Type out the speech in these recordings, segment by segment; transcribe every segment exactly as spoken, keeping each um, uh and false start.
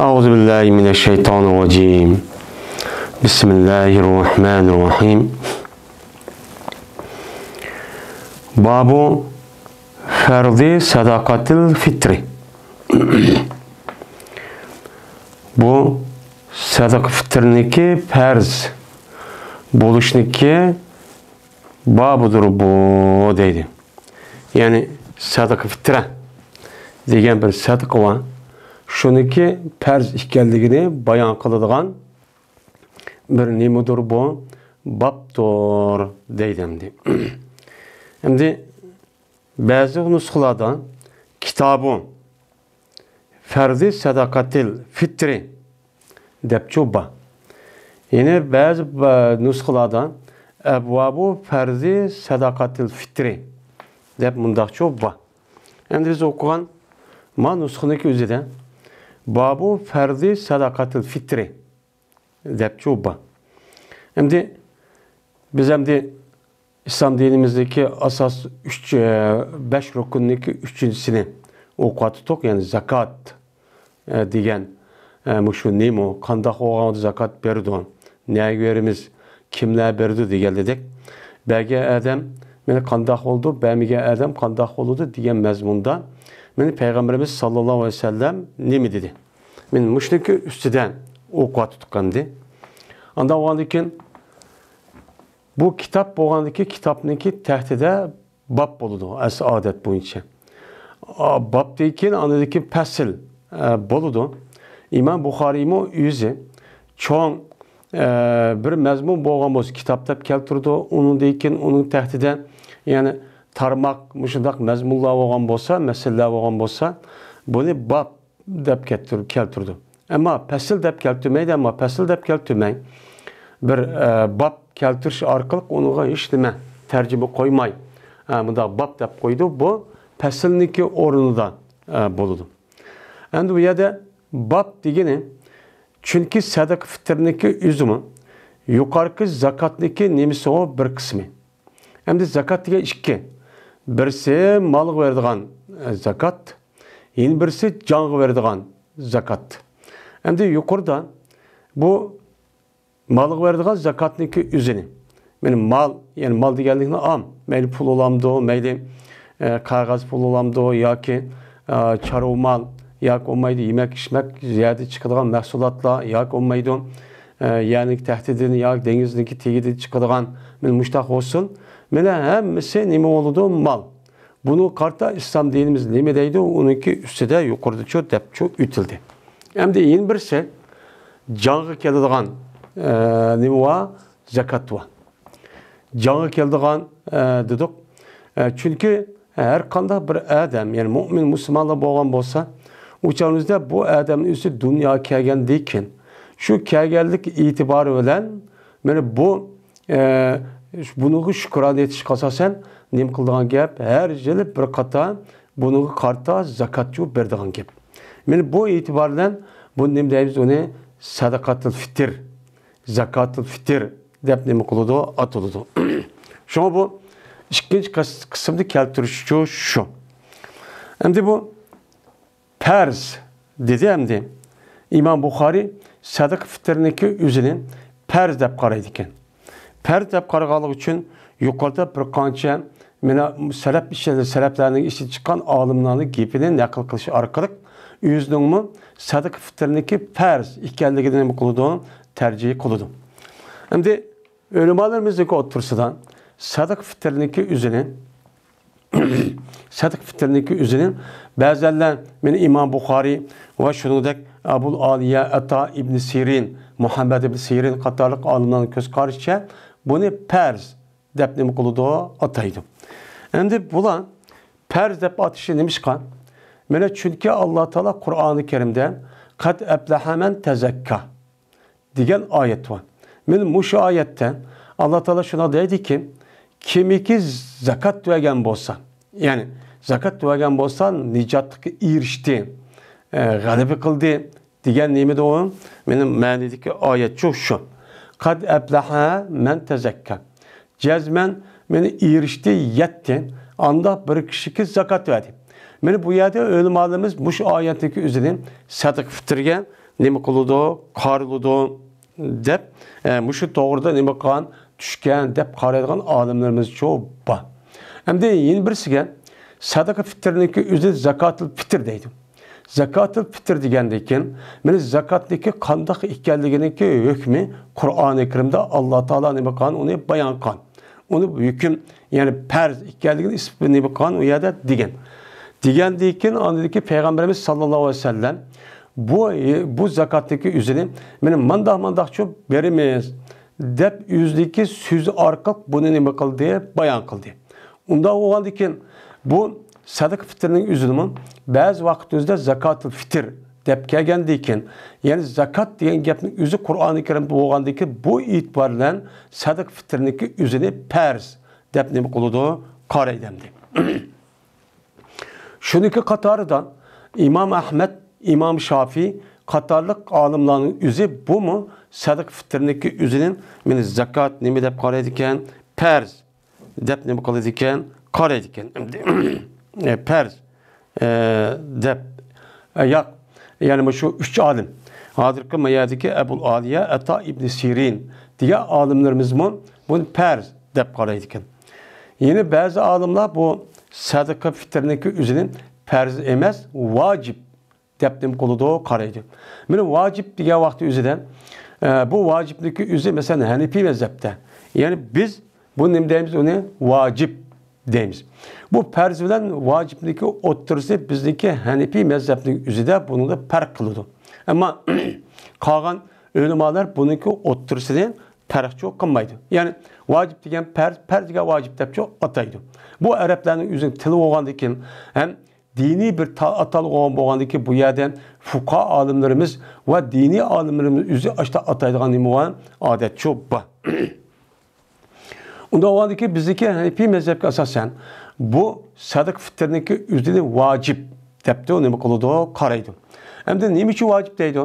أعوذ بالله من الشيطان الرجيم. بسم الله الرحمن الرحيم. باب فرض صدقة الفطر. بۇ سەدىقە فىتىرنىڭكى پەرز بولۇشنىڭكى بابىدۇر بۇ دەيدۇ. يەنى سەدىقە فىترە دېگەن بىر سەدىقە بار. شۇنىڭكى پەرز ئىكەنلىكىنى بايان قىلىدىغان بىر نېمىدۇر بۇ؟ بابتۇر دەيدۇ ئەمدى. ئەمدى بەزى نۇسخىلاردا كىتابۇ فەرزى سەدەقەتىل فىترى دەپچۇ بار. يەنە بەزى، ئە، نۇسخىلاردا ئەبۋابۇ فەرزى سەدەقەتىل فىترى دەپ مۇنداقچۇ بار. ئەمدى بىز ئوقۇغان ما نۇسخىنىڭكى ئۆزىدە بابۇ فەرزى سەدەقەتىل فىترى دەپچۇ بار. ئەمدى بىز ئەمدى ئىسلام دىنىمىزدىكى ئاساس ئۈچ، ئە، بەش رۇكۇننىڭكى ئۈچىنچىسىنى ئوقۇۋاتتۇق، يەنى زاكات، ئە، دېگەن، ئە، مۇشۇ نېمە، قانداق بولغاندا زاكات بېرىدۇ، نەگە بېرىمىز، كىملەر بېرىدۇ دېگەنلىدەك. بەرگەن ئادەم مېنى قانداق بولىدۇ، بەرمىگەن ئادەم قانداق بولىدۇ دېگەن مەزمۇندا مېنى پەيغەمبىرىمىز ساللاللاھۇ ئەلەيھى ۋەسەللەم نېمە دېدى؟ مېنى مۇشۇنىڭكى ئۈستىدە ئوقۇۋاتتۇق ئەمدى. ئاندىن بولغاندىن كېيىن بۇ كىتاب بولغاندىن كېيىن كىتابنىڭكى تەھتىدە باب بولىدۇ، ئەس-، ئادەت بويىچە. ئا، بابتىن كېيىن ئاندىن كېيىن پەسىل، ئە، بولىدۇ. ئىمام بۇخارىيمۇ ئۆزى چوڭ، ئە، بىر مەزمۇن بولغان بولسا كىتاب دەپ كەلتۈرىدۇ. ئۇنىڭدىن كېيىن ئۇنىڭ تەھتىدە يەنى تارماق مۇشۇنداق مەزمۇنلار بولغان بولسا، مەسىلىلەر بولغان بولسا، بۇنى باب دەپ كەلتۈر-، كەلتۈرىدۇ. ئەمما پەسىل دەپ كەلتۈرمەيدۇ، ئەمما پەسىل دەپ كەلتۈرمەي، بىر، ئە، باب كەلتۈرۈش ئارقىلىق ئۇنىڭغا ھېچنېمە تەرجىمە قويماي، ئە، مۇنداق باب دەپ قويىدۇ. بۇ پەسىلنىڭكى ئورنىدا، ئە، بولىدۇ. ئەمدى بۇ يەردە باب دېگىنى، چۈنكى سەدىقە فىتىرنىڭكى ئۆزىمۇ يۇقىرىقى زاكاتنىڭكى نېمىسىغۇ بىر قىسمى. ئەمدى زاكات دېگەن ئىككى. بىرسى مالغا بېرىدىغان، ئە، زاكات، يەنە بىرسى جانغا بېرىدىغان زاكات. ئەمدى يۇقىرىدا بۇ مالغا بېرىدىغان زاكاتنىڭكى ئۆزىنى، مەيلى مال، يەنى مال دېگەنلىكنى ئام، مەيلى پۇل بولامدۇ، مەيلى، ئە، قەغەز پۇل بولامدۇ ياكى، ئە، چارۋا مال ياكى بولمايدۇ يېمەك-ئىچمەك، يەردە چىقىدىغان مەھسۇلاتلار ياكى بولمايدۇ، ئە، يەرنىڭ تەھتىدىن ياكى دېڭىزنىڭكى تېگىدىن چىقىدىغان، مەيلى مۇشتاق بولسۇن، مانا ھەممىسى نېمە بولىدۇ؟ مال. بۇنىڭغا قارىتا ئىسلام دىنىمىز نېمە دەيدۇ؟ ئۇنىڭكى ئۈستىدە يۇقىرىدىچۇ دەپچۇ ئۆتۈلدى. ئەمدى يەنە بىرسى جانغا كېلىدىغان، ئە، نېمە بار؟ زاكات بار. جانغا كېلىدىغان، ئە، دېدۇق. ئە، چۈنكى ھەر قانداق بىر ئادەم، يەنى مۇئمىن مۇسۇلمانلار بولغان بولسا، ئۇ چاغىمىزدا بۇ ئادەمنىڭ ئۆزى دۇنياغا كەلگەندىن كېيىن، شۇ كەلگەنلىك ئېتىبارى بىلەن، مانا بۇ ئە، بۇنىڭغا شۈكرانە ئېيتىشقا ئاساسەن نېمە قىلىدىغان گەپ؟ ھەر يىلى بىر قاتا بۇنىڭغا قارىتا زاكاتچۇ بېرىدىغان گەپ. مانا بۇ ئېتىبار بىلەن بۇنى نېمە دەيمىز؟ ئۇنى سەدىقاتۇل فىتىر، زاكاتۇل فىتىر دەپ نېمە قىلىدۇ؟ ئاتىلىدۇ. شۇڭا بۇ ئىككىنچى قىس-، قىسىمدا كەلتۈرۈشچۇ شۇ. ئەمدى بۇ پەرز دېدى ئەمدى. ئىمام بۇخارىي سەدىقە فىتىرنىڭكى ئۆزىنى پەرز دەپ قارايدىكەن. پەرز دەپ قارىغانلىقى ئۈچۈن يۇقىرىدا بىر قانچە مانا سەلەپ ئىچىدە، سەلەپلەرنىڭ ئىچىدىن چىققان ئالىملارنىڭ گېپىنى نەقىل قىلىش ئارقىلىق ئۆزىنىڭمۇ سەدىقە فىتىرنىڭكى پەرز ئىكەنلىكىنى نېمە قىلىدۇ؟ تەرجىھ قىلىدۇ. ئەمدى ئۆلىمالىرىمىزنىڭكى ئوتتۇرىسىدا سەدىقە فىتىرنىڭكى ئۆزىنى سەدىقە فىتىرنىڭكى ئۆزىنى بەزەنلەر، مانا ئىمام بۇخارىي ۋە شۇنىڭدەك ئەبۇل ئالىيە، ئەتا ئىبنى سىرىن، مۇھەممەد ئىبنى سىرىن قاتارلىق ئالىملارنىڭ كۆز قارىشىچە بۇنى پەرز دەپ نېمە قىلىدۇ؟ ئاتايدۇ. ئەمدى بۇلار پەرز دەپ ئاتىشى نېمىشقا؟ مانا چۈنكى ئاللا تائالا قۇرئانى كەرىمدە «قەد ئەپلەھە مەن تەزەككا» دېگەن ئايەت بار. مانا مۇشۇ ئايەتتە ئاللا تائالا شۇنداق دەيدىكى، كىمكى زاكات بەرگەن بولسا، يەنى زاكات بەرگەن بولسا نىجاتقا ئېرىشتى، ئە، غەلىبە قىلدى دېگەن نېمىدۇ ئۇ؟ مانا مەنىدىكى ئايەتچۇ شۇ. «قەد ئەپلەھە مەن تەزەككا». جەزمەن مانا ئېرىشتى، يەتتى. ئانداق بىر كىشىكى زاكات بەردى. مانا بۇ يەردە ئۆلىمالىرىمىز مۇشۇ ئايەتتىكى ئۆزىنى سەدىقە فىتىرگە نېمە قىلىدۇ، قارىلىدۇ دەپ، ئە، مۇشۇ توغرىدا نېمە قىلغان، چۈشكەن دەپ قارايدىغان ئالىملىرىمىزچۇ بار. ئەمدى يەنە بىرسىگە سەدىقە فىتىرنىڭكى ئۆزى زاكاتۇل فىتىر دەيدۇ. زاكاتۇل فىتىر دېگەندىن كېيىن، مانا زاكاتنىڭكى قانداق ئىكەنلىكىنىڭكى ھۆكمى قۇرئانى كەرىمدە ئاللا تائالا نېمە قىلغان، ئۇنى بايان قىلغان. ئۇنى ھۆكۈم، يەنى پەرز ئىكەنلىكىنى ئىسپاتنى نېمە قىلغان ئۇ يەردە دېگەن. دېگەندىن كېيىن ئاندىن كېيىن پەيغەمبىرىمىز ساللاللاھۇ ئەلەيھى ۋەسەللەم بۇ، بۇ زاكاتنىڭكى ئۆزىنى مانا مانداق مانداقچۇ بېرىمىز دەپ ئۆزىنىڭكى سۆزى ئارقىلىق بۇنى نېمە قىلدى؟ بايان قىلدى. ئۇنداق بولغاندىن كېيىن بۇ سەدىقە فىتىرنىڭ ئۆزىنىمۇ بەزى ۋاقىت ئۆزىدە زاكاتۇل فىتىر دەپ كەلگەندىن كېيىن، يەنى زاكات دېگەن گەپنىڭ ئۆزى قۇرئانى كەرىمدە بولغاندىن كېيىن بۇ ئېتىبار بىلەن سەدىقە فىتىرنىڭكى ئۆزىنى پەرز دەپ نېمە قىلىدۇ؟ قارايدۇ ئەمدى. شۇنىڭكى قاتارىدا ئىمام ئەھمەد، ئىمام شافىي قاتارلىق ئالىملارنىڭ ئۆزى بۇمۇ سەدىقە فىتىرنىڭكى ئۆزىنى مانا زاكات نېمە دەپ قارايدىكەن؟ پەرز دەپ نېمە قىلىدىكەن؟ قارايدىكەن. ئەمدى، ئە، پەرز، ئە، دەپ، ئە، ياق، يەنى مۇشۇ ئۈچ ئالىم، ھازىرقى ما يەردىكى ئەبۇل ئالىيە، ئەتا ئىبنى سىرىن دېگەن ئالىملىرىمىزمۇ بۇنى پەرز دەپ قارايدىكەن. يەنە بەزى ئالىملار بۇ سەدىقە فىتىرنىڭكى ئۆزىنى پەرز ئەمەس، ۋاجىپ دەپ نېمە قىلىدۇ؟ قارايدۇ. مانا ۋاجىپ دېگەن ۋاقىت ئۆزىدە، ئە، بۇ ۋاجىپنىڭكى ئۆزى، مەسىلەن، ھەنىپىي مەزھەپتە، يەنى بىز بۇ نېمە دەيمىز؟ ئۇنى ۋاجىپ دەيمىز. بۇ پەرز بىلەن ۋاجىپنىڭكى ئوتتۇرىسى بىزنىڭكى ھەنىپىي مەزھەپنىڭ ئۆزىدە بۇنىڭدا پەرق قىلىدۇ. ئەمما قالغان ئۆلىمالار بۇنىڭكى ئوتتۇرىسىنى پەرقچۇ قىلمايدۇ. يەنى ۋاجىپ دېگەن پەرز، پەرز دېگەن ۋاجىپ دەپچۇ ئاتايدۇ. بۇ ئەرەبلەرنىڭ ئۆزىنىڭ تىلى بولغاندىن كېيىن ھەم دىنىي بىر تا-، ئاتالغۇ بولغاندىن كېيىن بۇ يەردە فۇقاھا ئالىملىرىمىز ۋە دىنىي ئالىملىرىمىز ئۆزى ئاشتا ئاتايدىغان نېمە بار؟ ئادەتچۇ بار. ئۇنداق بولغاندىكىن بىزنىڭكى ھەنىپىي مەزھەپكە ئاساسەن بۇ سەدىقە فىتىرنىڭكى ئۆزىنى ۋاجىپ دەپتۇ، نېمە قىلىدۇ؟ قارايدۇ. ئەمدى نېمە ئۈچۈن ۋاجىپ دەيدۇ؟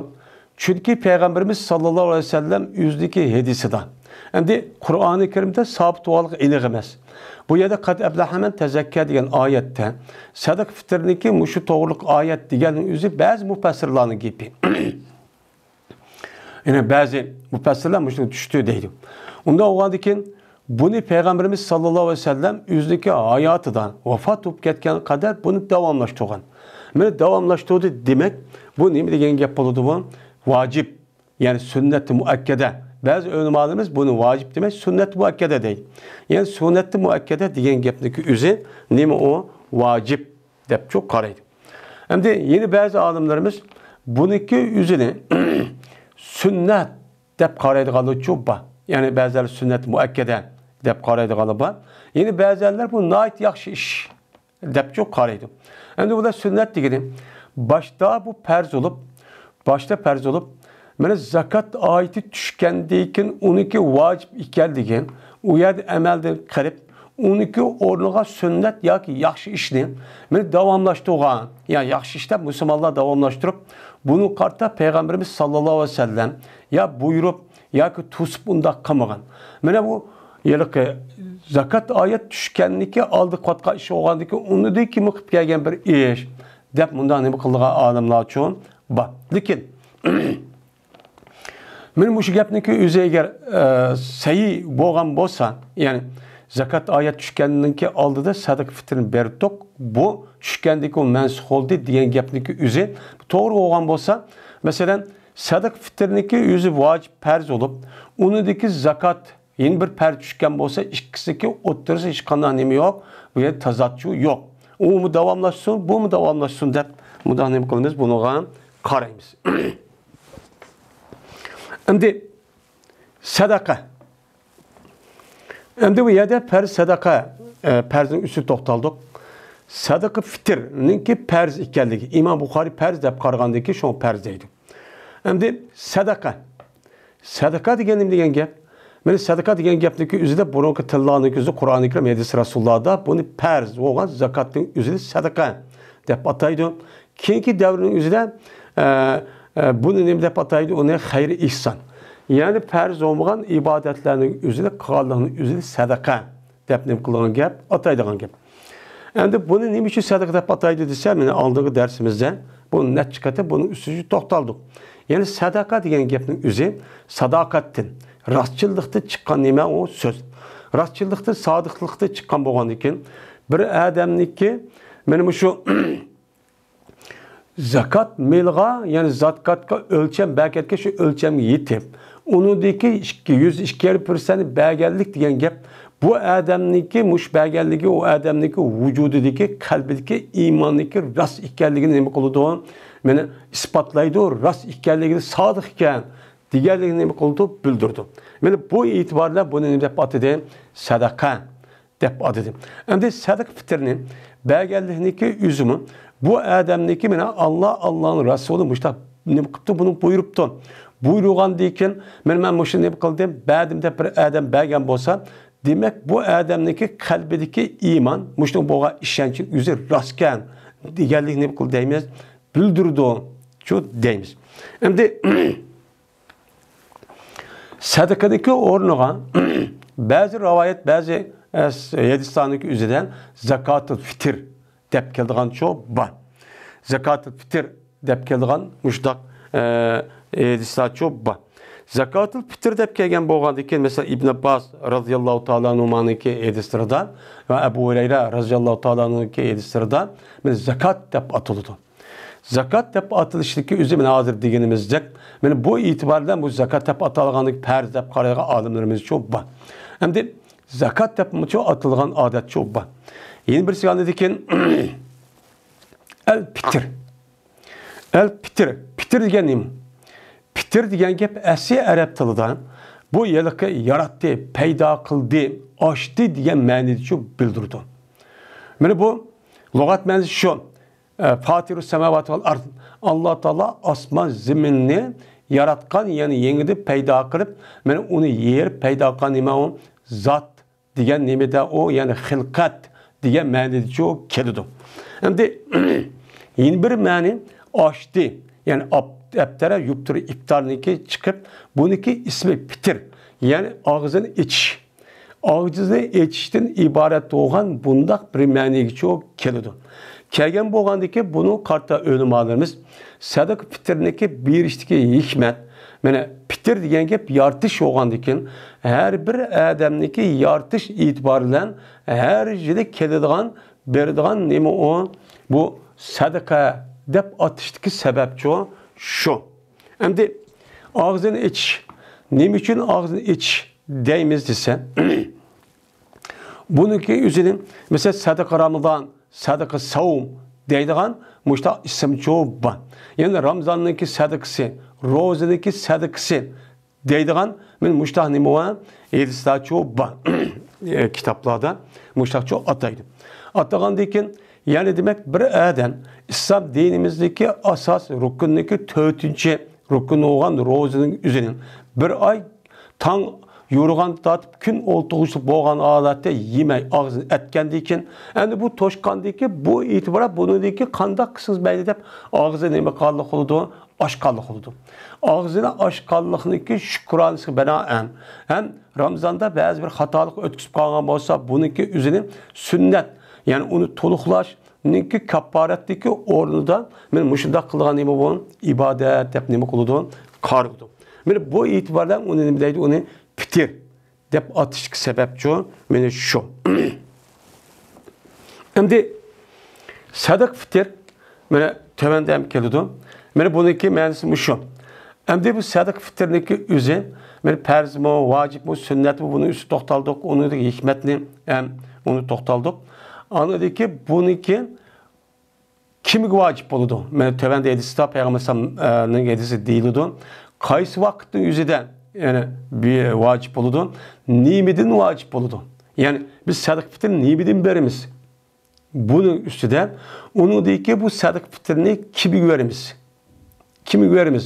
چۈنكى پەيغەمبىرىمىز ساللاللاھۇ ئەلەيھى ۋەسەللەم ئۆزىدىكى ھەدىسىدا، ئەمدى قۇرئانى كەرىمدە سابىت بولغانلىقى ئېنىق ئەمەس. بۇ يەردە قەد ئەفلەھە مەن تەزەككە دېگەن ئايەتتە سەدىقە فىتىرنىڭكى مۇشۇ توغرىلىق ئايەت دېگەننىڭ ئۆزى بەزى مۇپەسسىرلارنىڭ گېپى. يەنى بەزى مۇپەسسىرلەر مۇشۇنى چۈشتى دەيدۇ. ئۇنداق بولغاندىكىن بۇنى پەيغەمبىرىمىز ساللاللاھۇ ئەلەيھى ۋەسەللەم ئۆزىنىڭكى ھاياتىدا ۋاپات بولۇپ كەتكەن قەدەر بۇنى داۋاملاشتۇرغان. مانا داۋاملاشتۇردى دېمەك، بۇ نېمە دېگەن گەپ بولىدۇ بۇ؟ ۋاجىپ، يەنى سۈننەتى مۇئەككەدە. بەزى ئۆلىمالىرىمىز بۇنى ۋاجىپ دېمەي، سۈننەتى مۇئەككەدە دەيدۇ. يەنى سۈننەتى مۇئەككەدە دېگەن گەپنىڭكى ئۆزى نېمە ئۇ؟ ۋاجىپ دەپچۇ قارايدۇ. ئەمدى يەنە بەزى ئالىملىرىمىز بۇنىڭكى ئۆزىنى سۈننەت دەپ قارايدىغانلىرىچۇ بار. يەنى بەزىلەر سۈننەت مۇئەككەدە دەپ قارايدىغانلار بار. يەنە بەزىلەر بۇ ناھايىتى ياخشى ئىش دەپچۇ قارايدۇ. ئەمدى بۇلار سۈننەت دېگىنى باشتا بۇ پەرز بولۇپ، باشتا پەرز بولۇپ، مانا زاكات ئايىتى چۈشكەندىن كېيىن ئۇنىڭكى ۋاجىپ ئىكەنلىكى، ئۇ يەردە ئەمەلدىن قېلىپ، ئۇنىڭكى ئورنىغا سۈننەت ياكى ياخشى ئىشنى مانا داۋاملاشتۇرغان، يا ياخشى ئىش دەپ مۇسۇلمانلار داۋاملاشتۇرۇپ، بۇنىڭغا قارىتا پەيغەمبىرىمىز ساللاللاھۇ ئەلەيھى ۋەسەللەم يا بۇيرۇپ، ياكى توسۇپ ئۇنداق قىلمىغان. مانا بۇ ھېلىقى زاكات ئايەت چۈشكەندىكى ئالدى قىلىۋاتقان ئىش بولغاندىكى ئۇنىڭدىن كېيىن قىلىپ كەلگەن بىر ئىش دەپ مۇنداق نېمە قىلىدىغان ئالىملارچۇ بار. لېكىن مانا مۇشۇ گەپنىڭكى ئۆزى ئەگەر، ئە، سەھىھ بولغان بولسا، يەنى زاكات ئايەت چۈشكەندىن كېيىن ئالدىدا سەدىقە فىتىرنى بەردۇق، بۇ چۈشكەندىن كېيىن مەنسۇخ بولدى دېگەن گەپنىڭكى ئۆزى توغرا بولغان بولسا، مەسىلەن، سەدىقە فىتىرنىڭكى ئۆزى ۋاجىپ پەرز بولۇپ، ئۇنىڭدىكى زاكات يەنە بىر پەرز چۈشكەن بولسا، ئىككىسىنىڭكى ئوتتۇرىسى ھېچقانداق نېمە يوق، بۇ يەردە تازادچۇ يوق. ئۇمۇ داۋاملاشسۇن، بۇمۇ داۋاملاشسۇن دەپ مۇنداق نېمە قىلىمىز، بۇنىڭغا قارايمىز. ئەمدى سەدەقە. ئەمدى بۇ يەردە پەرز سەدەقە، ئە، پەرزنىڭ ئۈستىدە توختالدۇق. سەدەقە فىتىرنىڭكى پەرز ئىكەنلىكى، ئىمام بۇخارىي پەرز دەپ قارىغاندىن كېيىن شۇڭا پەرز دەيدۇ. ئەمدى سەدەقە. سەدەقە دېگەن نېمە دېگەن گەپ؟ مانا سەدەقە دېگەن گەپنىڭكى ئۆزىدە بۇرۇنقى تىللارنىڭ ئۆزى قۇرئانى كەرىم، ھەدىس رەسۇلۇللادا بۇنى پەرز بولغان زاكاتنىڭ ئۆزىنى سەدەقە دەپ ئاتايدۇ. كېيىنكى دەۋرنىڭ ئۆزىدە، ئە، ئە، بۇنى نېمە دەپ ئاتايدۇ؟ ئۇنى خەير ئېھسان. يەنى پەرز بولمىغان ئىبادەتلەرنىڭ ئۆزىنى قىلغانلىقنىڭ ئۆزىنى سەدەقە دەپ نېمە قىلىدىغان گەپ؟ ئاتايدىغان گەپ. ئەمدى بۇنى نېمە ئۈچۈن سەدىقە دەپ ئاتايدۇ دېسە، مانا ئالدىنقى دەرسىمىزدە بۇ نەچچە قېتىم بۇنىڭ ئۈستىدە توختالدۇق. يەنى سەدىقە دېگەن گەپنىڭ ئۆزى ساداقەتتىن، راستچىللىقتىن چىققان نېمە ئۇ سۆز. راستچىللىقتىن، سادىقلىقتىن چىققان بولغاندىكىن، بىر ئادەمنىڭكى مانا مۇشۇ زاكات مېلىغا، يەنى زاكاتقا ئۆلچەم بەرگەنكەن، شۇ ئۆلچەمگە يېتىپ، ئۇنىڭدىكى ئىككى يۈز ئىككى يېرىم پىرسەنتنى بەرگەنلىك دېگەن گەپ، بۇ ئادەمنىڭكى مۇشۇ بەرگەنلىكى، ئۇ ئادەمنىڭكى ۋۇجۇدىدىكى، قەلبىدىكى ئىماننىڭكى راست ئىكەنلىكىنى نېمە قىلىدۇ؟ مانا ئىسپاتلايدۇ، راست ئىكەنلىكىنى، سادىق ئىكەن دېگەنلىكىنى نېمە قىلىدۇ؟ بىلدۈرىدۇ. مانا بۇ ئېتىبار بىلەن بۇنى نېمە دەپ ئاتىدى؟ سەدەقە دەپ ئاتىدى. ئەمدى سەدىقە پىتىرنى بەرگەنلىكنىڭكى ئۆزىمۇ بۇ ئادەمنىڭكى مانا ئاللا، ئاللانىڭ رەسۇلى مۇشۇنداق نېمە قىپتۇ، بۇنى بۇيرۇپتۇ. بۇيرۇغاندىن كېيىن مانا مەن مۇشۇنى نېمە قىلدىم، بەردىم دەپ بىر ئادەم بەرگەن بولسا، دېمەك بۇ ئادەمنىڭكى قەلبىدىكى ئىمان، مۇشۇنىڭ بولغان ئىشەنچى ئۆزى راستكەن دېگەنلىكنى نېمە قىل دەيمىز؟ بىلدۈرىدۇ، شۇ دەيمىز. ئەمدى سەدىقىنىڭكى ئورنىغا بەزى رىۋايەت، بەزى، ئە، ھەدىسلەرنىڭكى ئۆزىدە زاكاتۇل فىتىر دەپ كېلىدىغان چۇ بار. زاكاتۇل فىتىر دەپ كېلىدىغان مۇشۇنداق، ئە، ھەدىسلەر چۇ بار. زاكاتۇل فىتىر دەپ كەلگەن بولغاندىكىن، مەسىلەن، ئىبن ئابباس رازىياللاھۇ تائالا ئەنھۇمانىڭكى ھەدىسلىرىدا ۋە ئەبۇ ھۇرەيرە رازىياللاھۇ تائالا ئەنھۇنىڭكى ھەدىسلىرىدا مانا زاكات دەپ ئاتىلىدۇ. زاكات دەپ ئاتىلىشلىكى ئۆزى مانا ھازىر دېگىنىمىزدەك، مانا بۇ ئېتىبار بىلەن بۇ زاكات دەپ ئاتالغانلىقى پەرز دەپ قارايدىغان ئالىملىرىمىزچۇ بار. ئەمدى زاكات دەپمۇچۇ ئاتىلغان ئادەتچۇ بار. يەنە بىرسى ئاندىن كېيىن ئەل پىتىر. ئەل پىتىر. پىتىر دېگەن نېمە؟ پىتىر دېگەن گەپ ئەسلى ئەرەب تىلىدا بۇ ھېلىقى ياراتتى، پەيدا قىلدى، ئاچتى دېگەن مەنىدىچۇ بىلدۈرىدۇ. مانا بۇ لۇغەت مەنىسى شۇ. ئە، فاتىرۇس سەماۋاتى ۋەل ئارض. ئاللا تائالا ئاسمان زېمىننى ياراتقان، يەنى يېڭىدىن پەيدا قىلىپ، مانا ئۇنى يېرىپ پەيدا قىلغان نېمە ئۇ؟ زات دېگەن نېمىدە ئۇ؟ يەنى خىلقەت دېگەن مەنىدىچۇ كېلىدۇ. ئەمدى يەنە بىر مەنى ئاچتى، يەنى ئاپ-، ئەپتەرە يۇپتۇرى ئىپتارنىڭكى چىقىپ، بۇنىڭكى ئىسمى پىتىر، يەنى ئاغزىنى ئېچىش. ئاغزىنى ئېچىشتىن ئىبارەت بولغان بۇنداق بىر مەنىگىچۇ كېلىدۇ. كەلگەن بولغاندىكىن بۇنى قارىتا ئۆلىمالىرىمىز سەدىقە پىتىرنىكى بېرىشتىكى ھېكمەت، مانا پىتىر دېگەن گەپ يارىتىش بولغاندىكىن، ھەر بىر ئادەمنىكى يارىتىش ئېتىبارى بىلەن ھەر يىلى كېلىدىغان، بېرىدىغان نېمە ئۇ؟ بۇ سەدىقە دەپ ئاتىشتىكى سەۋەبچۇ شۇ. ئەمدى ئاغزىنى ئېچىش. نېمە ئۈچۈن ئاغزىنى ئېچىش دەيمىز دېسە، بۇنىڭكى ئۆزىنى، مەسىلەن، سەدىقە رامىزان، سەدىقە ساۋم دەيدىغان مۇشتاق ئىسىمچۇ بار. يەنى رامىزاننىڭكى سەدىقىسى، روزىنىڭكى سەدىقىسى دەيدىغان مانا مۇشتاق نېمە بار؟ ھەدىسلەرچۇ بار. كىتابلاردا مۇشتاقچۇ ئاتايدۇ. ئاتىغاندىن كېيىن، يەنى دېمەك، بىر ئادەم ئىسلام دىنىمىزدىكى ئاساس رۇكۇننىڭكى تۆتىنچى رۇكۇن بولغان روزىنىڭ ئۆزىنى بىر ئاي تاڭ يورۇغان تارتىپ كۈن ئولتۇرغۇچىلىق بولغان ھالەتتە يېمەي ئاغزىنى ئەتكەندىن كېيىن، ئەمدى بۇ توشقاندىن كېيىن بۇ ئېتىبار بۇنىڭدىن كېيىن قانداق قىلسىڭىز مەيلى دەپ ئاغزىنى نېمە قىلغانلىق بولىدۇ؟ ئاچقانلىق بولىدۇ. ئاغزىنى ئاچقانلىقنىڭكى شۈكرانىسىغا بىنائەن ھەم رامىزاندا بەزى بىر خاتالىق ئۆتكۈزۈپ قالغان بولسا، بۇنىڭكى ئۆزىنى سۈننەت، يەنى ئۇنى تولۇقلاشنىڭكى كاپپارەتلىكى ئورنىدا مانا مۇشۇنداق قىلغان نېمە بۇ؟ ئىبادەت دەپ نېمە قىلىدۇ؟ قارىلىدۇ. مانا بۇ ئېتىبار بىلەن ئۇنى نېمە دەيدۇ؟ ئۇنى پىتىر دەپ ئاتىشتىكى سەۋەبچۇ مانا شۇ. ئەمدى سەدىقە پىتىر مانا تۆۋەندە ھەم كېلىدۇ. مانا بۇنىڭكى مەنىسى مۇشۇ. ئەمدى بۇ سەدىقە پىتىرنىڭكى ئۆزى مانا پەرزمۇ، ۋاجىپمۇ، سۈننەتمۇ، بۇنىڭ ئۈستىدە توختالدۇق. ئۇنىڭدىكى ھېكمەتنى ھەم ئۇنى توختالدۇق. ئاندىن كېيىن بۇنىڭكى كىمگە ۋاجىپ بولىدۇ؟ مانا تۆۋەندە ھەدىستە پەيغەمبەر ئەلەيھىسسالامنىڭ ھەدىسى دېيىلىدۇ. قايسى ۋاقىتنىڭ ئۆزىدە، يەنى بى-، ۋاجىپ بولىدۇ؟ نېمىدىن ۋاجىپ بولىدۇ؟ يەنى بىز سەدىقە پىتىرنى نېمىدىن بېرىمىز؟ بۇنىڭ ئۈستىدە ئۇنىڭدىكى بۇ سەدىقە پىتىرنى كىمگە بېرىمىز؟ كىمگە بېرىمىز؟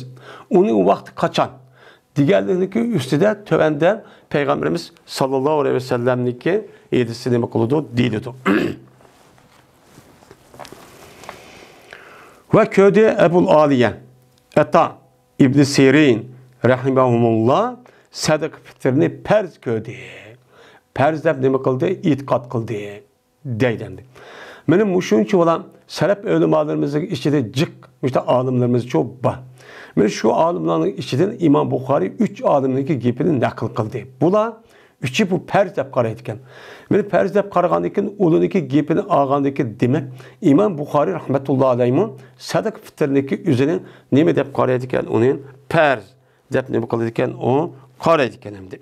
ئۇنىڭ ۋاقتى قاچان؟ دېگەنلىكنىڭكى ئۈستىدە تۆۋەندە پەيغەمبىرىمىز ساللاللاھۇ ئەلەيھى ۋەسەللەمنىڭكى ھەدىسى نېمە قىلىدۇ؟ دېيىلىدۇ. ۋە كۆردى ئەبۇل ئالىيە، ئەتا ئىبنى سىرىن رەھىمەھۇمۇللا سەدىقە پىتىرنى پەرز كۆردى. پەرز دەپ نېمە قىلدى؟ ئېتىقاد قىلدى. دەيدۇ ئەمدى. مانا مۇشۇنچە بولا سەلەپ ئۆلىمالىرىمىزنىڭ ئىچىدە جىق مۇشۇنداق ئالىملىرىمىزچۇ بار. مانا شۇ ئالىملارنىڭ ئىچىدىن ئىمام بۇخارىي ئۈچ ئالىمنىڭكى گېپىنى نەقىل قىلدى. بۇلار ئۈچى بۇ پەرز دەپ قارايدىكەن. مانا پەرز دەپ قارىغاندىن كېيىن، ئۇلىنىڭكى گېپىنى ئالغاندىن كېيىن، دېمەك، ئىمام بۇخارىي رەھمەتۇللا ئەلەيھىمۇ سەدىقە پىتىرنىڭكى ئۆزىنى نېمە دەپ قارايدىكەن؟ ئۇنى پەرز دەپ نېمە قىلىدىكەن؟ ئۇ قارايدىكەن ئەمدى.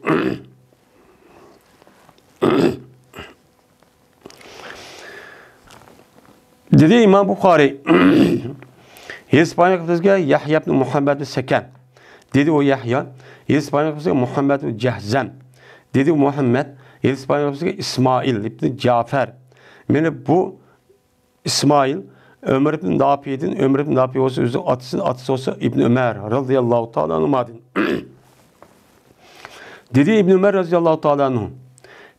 دېدى ئىمام بۇخارىي، ھېدىس بايان قىلىپ بىزگە يەھيا ئىبن مۇھەممەد سەكەن. دېدى ئۇ يەھيا، ھېدىس بايان قىلىپ بىزگە مۇھەممەد ئىبن جەھزەم. دېدى مۇھەممەد، ھېدىس بايان قىلىپ بىزگە ئىسمائىل ئىبن جەفەر. مانا بۇ ئىسمائىل ئۆمەر ئىبن نافىدىن، ئۆمەر ئىبن نافى بولسا ئۆزى ئاتىسىدىن، ئاتىسى بولسا ئىبن ئۆمەر رەزىياللاھۇ تائالا ئەنھۇمادىن. دېدى ئىبن ئۆمەر رەزىياللاھۇ تائالا ئەنھۇ،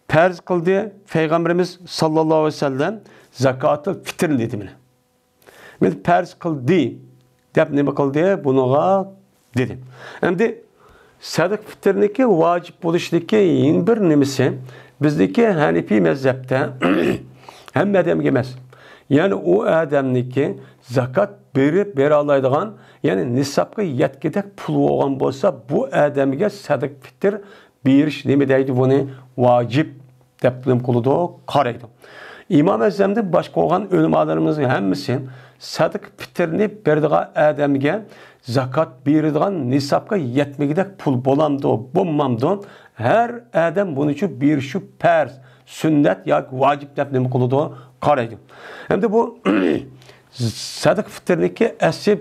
پەرز قىلدى پەيغەمبىرىمىز ساللاللاھۇ ئەلەيھى ۋەسەللەم زاكاتىل فىتىرنى دېدى مانا. مانا پەرز قىلدى دەپ نېمە قىلدى؟ بۇنىڭغا دېدى. ئەمدى سەدىقە پىتىرنىڭكى ۋاجىپ بولۇشىدىكى يەنە بىر نېمىسى، بىزدىكى ھەنىپىي مەزھەپتە ھەممە ئادەمگە ئەمەس، يەنى ئۇ ئادەمنىڭكى زاكات بېرىپ بېرەلەيدىغان، يەنى نىسابقا يەتكۈدەك پۇل بولغان بولسا، بۇ ئادەمگە سەدىقە پىتىر بېرىش نېمە دەيدۇ؟ بۇنى ۋاجىپ دەپ نېمە قىلىدۇ؟ قارايدۇ. ئىمام ئەزەمدىن باشقا بولغان ئۆلىمالىرىمىزنىڭ ھەممىسى سەدىقە پىتىرنى بېرىدىغان ئادەمگە زاكات بېرىدىغان نىسابقا يەتمىگۈدەك پۇل بولامدۇ، بولمامدۇ، ھەر ئادەم بۇنى شۇ بېرىشى پەرز، سۈننەت ياكى ۋاجىپ دەپ نېمە قىلىدۇ؟ قارايدۇ. ئەمدى بۇ سەدىقە پىتىرنىڭكى ئەسلى،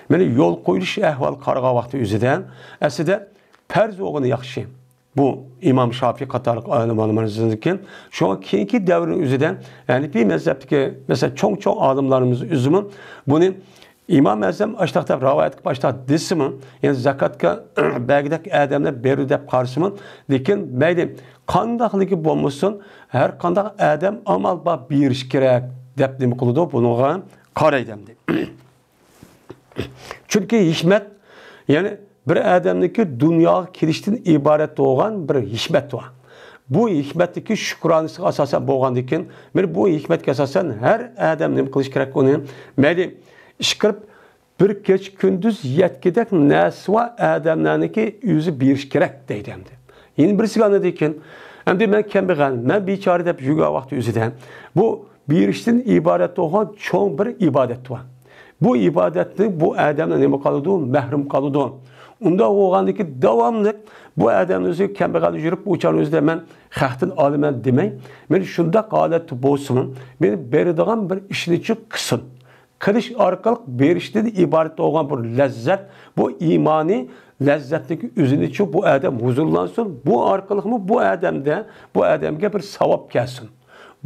مانا يول قويۇلۇش ئەھۋالى قارىغان ۋاقتى ئۆزىدە، ئەسلىدە پەرز بولغىنى ياخشى. بۇ ئىمام شافىي قاتارلىق ئالىم ئالىملاردىن كېيىن، شۇڭا كېيىنكى دەۋرنىڭ ئۆزىدە ھەنىپىي مەزھەپتىكى، مەسىلەن، چوڭ-چوڭ ئالىملىرىمىز ئۆزىمۇ بۇنى ئىمام ئەزەم ئاشتاق دەپ رىۋايەت قىلىپ ئاشتاق دېسىمۇ، يەنى زاكاتقا بەرگۈدەك ئادەملەر بېرىدۇ دەپ قارىسىمۇ، لېكىن مەيلى قانداقلىقى بولمىسۇن، ھەر قانداق ئادەم ئامال بار بېرىش كېرەك دەپ نېمە قىلىدۇ؟ بۇنىڭغا قارايدۇ ئەمدى. چۈنكى ھېكمەت، يەنى بىر ئادەمنىڭكى دۇنياغا كېلىشتىن ئىبارەت بولغان بىر ھېكمەت بار. بۇ ھېكمەتتىكى شۈكرانىسىغا ئاساسەن بولغاندىكىن، مانا بۇ ھېكمەتكە ئاساسەن ھەر ئادەم نېمە قىلىش كېرەك ئۇنى؟ مەيلى ئىشقىلىپ بىر كېچە كۈندۈز يەتكۈدەك نەرسىسى بار ئادەملەرنىڭكى ئۆزى بېرىش كېرەك دەيدۇ ئەمدى. يەنە بىرسىگە ئاندىن كېيىن، ئەمدى مەن كەمبەغەل، مەن بىچارە دەپ يۈرگەن ۋاقتى ئۆزىدە، بۇ بېرىشتىن ئىبارەت بولغان چوڭ بىر ئىبادەت بار. بۇ ئىبادەتنى بۇ ئادەمنى نېمە قىلىدۇ؟ مەھرۇم قىلىدۇ. ئۇنداق بولغاندىكى داۋاملىق بۇ ئادەمنى ئۆزى كەمبەغەل يۈرۈپ، ئۇ چاغنى ئۆزىدە مەن خەقتىن ئالىمەن دېمەي، مېنى شۇنداق ھالەتتە بولسىمۇ، مېنى بېرىدىغان بىر ئىشنىچۇ قىلسۇن. قىلىش ئارقىلىق بېرىشتىن ئىبارەت بولغان بۇ لەززەت، بۇ ئىمانىي لەززەتنىڭ ئۆزىنىچۇ بۇ ئادەم ھۇزۇرلانسۇن، بۇ ئارقىلىقمۇ بۇ ئادەمدە، بۇ ئادەمگە بىر ساۋاب كەلسۇن.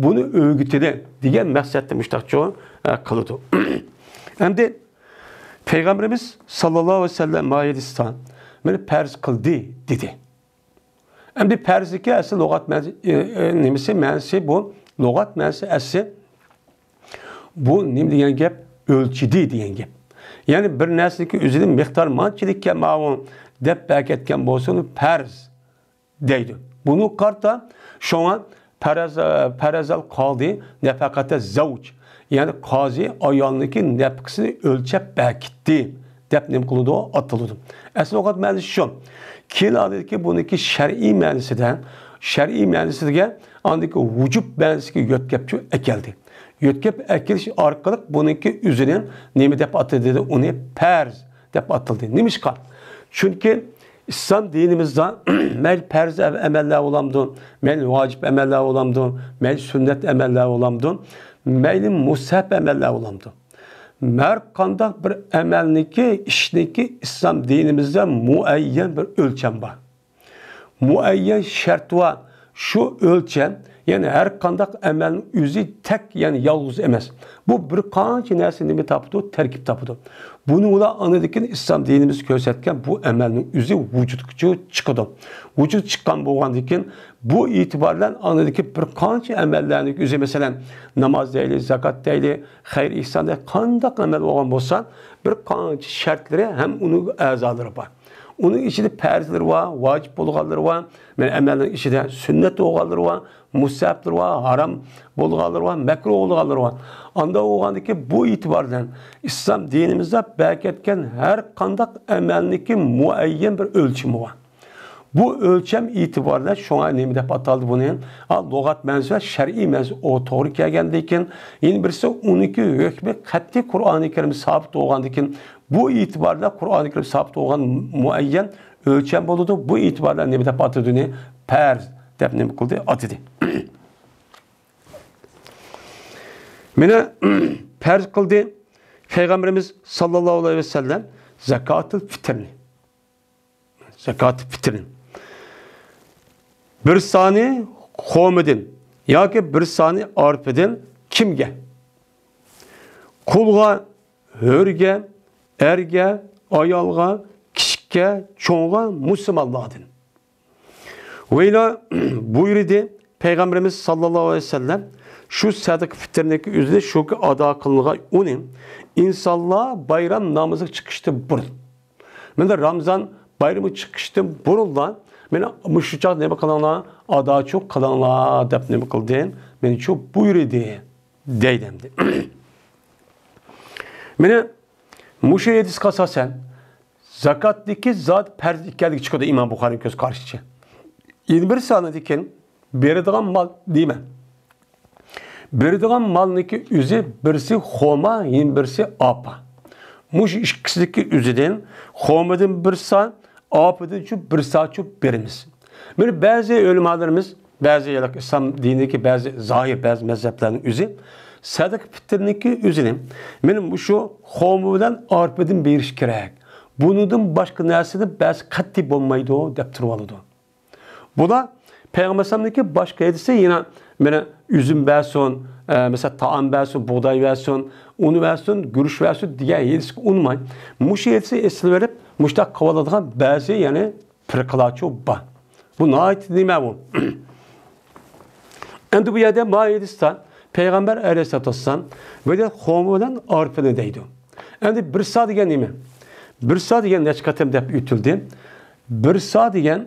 بۇنى ئۆگىتىدۇ دېگەن مەقسەتتە مۇشتاقچۇ، ئە، قىلىدۇ. ئەمدى پەيغەمبىرىمىز ساللاللاھۇ ئەلەيھى ۋەسەللەم مايىدىستا مېنى پەرز قىلدى دېدى. ئەمدى پەرزدىكى ئەسلى لۇغەت مەنىسى، ئە، ئە، نېمىسى، مەنىسى بۇ؟ لۇغەت مەنىسى ئەسلى بۇ نېمە دېگەن گەپ؟ ئۆلچىدى دېگەن گەپ. يەنى بىر نەرسىنىڭكى ئۆزىنى مىقدار مانچىلىككەن ماۋۇ دەپ بەركەتكەن بولسا، ئۇنى پەرز دەيدۇ. بۇنى قارىتا، شۇڭا پەرەز-، پەرەزەل قاضى نەپەقەتە زەۋج، يەنى قازى ئايالنىڭكى نەپىقىسىنى ئۆلچەپ بەركىتتى دەپ نېمە قىلىدۇ؟ ئاتىلىدۇ. ئەسلى ئوقۇت مەنىسى شۇ. كېيىن ئاندىكى بۇنىڭكى شەرئىي مەنىسىدە، شەرئىي مەنىسىگە ئاندىكى ۋۇجۇب مەنىسىگە يۆتكەپ ئەكەلدى. يۆتكەپ ئەكېلىش ئارقىلىق بۇنىڭكى ئۆزىنى نېمە دەپ ئاتىدى؟ ئۇنى پەرز دەپ ئاتىلدى. نېمىشقا؟ چۈنكى ئىسلام دىنىمىزدا مەيلى پەرز ئە-، ئەمەللەر بولامدۇ، مەيلى ۋاجىپ ئەمەللەر بولامدۇ، مەيلى سۈننەت ئەمەللەر بولامدۇ، مەيلى مۇستەھەب ئەمەللەر بولامدۇ، ھەر قانداق بىر ئەمەلنىكى، ئىشنىكى ئىسلام دىنىمىزدا مۇئەييەن بىر ئۆلچەم بار. مۇئەييەن شەرت بار. شۇ ئۆلچەم، يەنى ھەر قانداق ئەمەلنىڭ ئۆزى تەك، يەنى يالغۇز ئەمەس. بۇ بىر قانچە نەرسە نېمە تاپىدۇ؟ تەركىب تاپىدۇ. بۇنى ئۇلار ئاندىن كېيىن ئىسلام دىنىمىز كۆرسەتكەن بۇ ئەمەلنىڭ ئۆزى ۋۇجۇدقا چىقىدۇ. ۋۇجۇد چىققان بولغاندىن كېيىن، بۇ ئېتىبار بىلەن ئاندىن كېيىن بىر قانچە ئەمەللەرنىڭ ئۆزى، مەسىلەن، ناماز دەيلى، زاكات دەيلى، خەير ئېھسان دەيلى، قانداق ئەمەل بولغان بولسا، بىر قانچە شەرتلىرى ھەم ئۇنىڭ ئەزالىرى بار. ئۇنىڭ ئىچىدە پەرزلىرى بار، ۋاجىپ بولغانلىرى بار، مەن ئەمەلنىڭ ئىچىدە سۈننەت بولغانلىرى بار، مۇستەھەبلىرى بار، ھارام بولغانلىرى بار، مەكرۇھ بولغانلىرى بار. ئاندا بولغاندىكى بۇ ئېتىبار بىلەن ئىسلام دىنىمىزدا بەركەتكەن ھەر قانداق ئەمەلنىكى مۇئەييەن بىر ئۆلچىمى بار. بۇ ئۆلچەم ئېتىبارىدا شۇڭا نېمە دەپ ئاتالدى بۇنى؟ ھا، لۇغەت مەنىسى ۋە شەرئىي مەنىسى ئۇ توغرا كەلگەندىكىن، يەنە بىرسى ئۇنىڭكى ھۆكمى قەتئىي قۇرئانى كەرىم سابىت بولغاندىكىن، بۇ ئېتىباردا قۇرئانى كەرىم سابىت بولغان مۇئەييەن ئۆلچەم بولىدۇ. بۇ ئېتىباردا نېمە دەپ ئاتىدۇ ئۇنى؟ پەرز دەپ نېمە قىلدى؟ ئاتىدى. مانا پەرز قىلدى پەيغەمبىرىمىز ساللاللاھۇ ئەلەيھى ۋەسەللەم زاكاتۇل فىترنى. زاكات فىترنى. بىر سانى خورمىدىن ياكى بىر سانى ئارپىدىن كىمگە؟ قۇلغا، ھۆرگە، ئەرگە، ئايالغا، كىچىككە، چوڭغا، مۇسۇلمانلاردىن. ۋەيلا بۇيرۇدى پەيغەمبىرىمىز ساللاللاھۇ ئەلەيھى ۋەسەللەم، شۇ سەدىقە فىترنىڭكى ئۆزىنى شۇكى ئادا قىلىنغان ئۇنى ئىنسانلار بايرام نامىزىغا چىقىشتىن بۇرۇن، مەندە رامزان بايرىمى چىقىشتىن بۇرۇنلا، مېنى مۇشۇ چاغ نېمە قىلىڭلار، ئاداچۇ قىلىڭلار دەپ نېمە قىلدى؟ مېنى شۇ بۇيرۇدى دەيدۇ ئەمدى. مېنى مۇشۇ ھەدىسكە ئاساسەن، زاكاتنىڭكى زات پەرز ئىكەنلىكى چىقىدۇ ئىمام بۇخارىنىڭ كۆز قارىشىچە. يەنە بىر سانىدىكىن بېرىدىغان مال دېمە. بېرىدىغان مالنىڭكى ئۆزى بىرسى خورما، يەنە بىرسى ئارپا. مۇشۇ ئىككىسىدىكى ئۆزىدىن خورمىدىن بىر سا، ئارپىدىنچۇ بىر ساچۇ بېرىمىز. مانا بەزى ئۆلىمالىرىمىز، بەزى ئىسلام دىنىدىكى بەزى زاھىر، بەزى مەزھەپلەرنىڭ ئۆزى سەدىقە پىتىرنىڭكى ئۆزىنى مانا مۇشۇ خورما بىلەن ئارپىدىن بېرىش كېرەك. بۇنىڭدىن باشقا نەرسىدىن بەزى قەتئىي بولمايدۇ دەپ تۇرۇۋالىدۇ. بۇلار پەيغەمبەر ئەلەيھىسسالامنىڭكى باشقا ھەدىسى يەنە مانا ئۈزۈم بەرسۇن، ئە، مەسىلەن، تائام بەرسۇن، بۇغداي بەرسۇن، ئۇن بەرسۇن، گۈرۈچ بەرسۇن دېگەن ھەدىسكە ئۇنىماي، مۇشۇ ھەدىسنى ئېسىلىۋېلىپ، مۇشۇنداق قىلىۋالىدىغان بەزى، يەنى پىرقىلارچۇ بار. بۇ ناھايىتى نېمە بۇ؟ ئەمدى بۇ يەردە ما ھەدىستە پەيغەمبەر ئەلەيھىسسالاتۇ ۋەسسالام بۇ يەردە خورما بىلەن ئارپىنى دەيدۇ. ئەمدى بىر سا دېگەن نېمە؟ بىر سا دېگەن نەچچە قېتىم دەپ ئۆتۈلدى. بىر سا دېگەن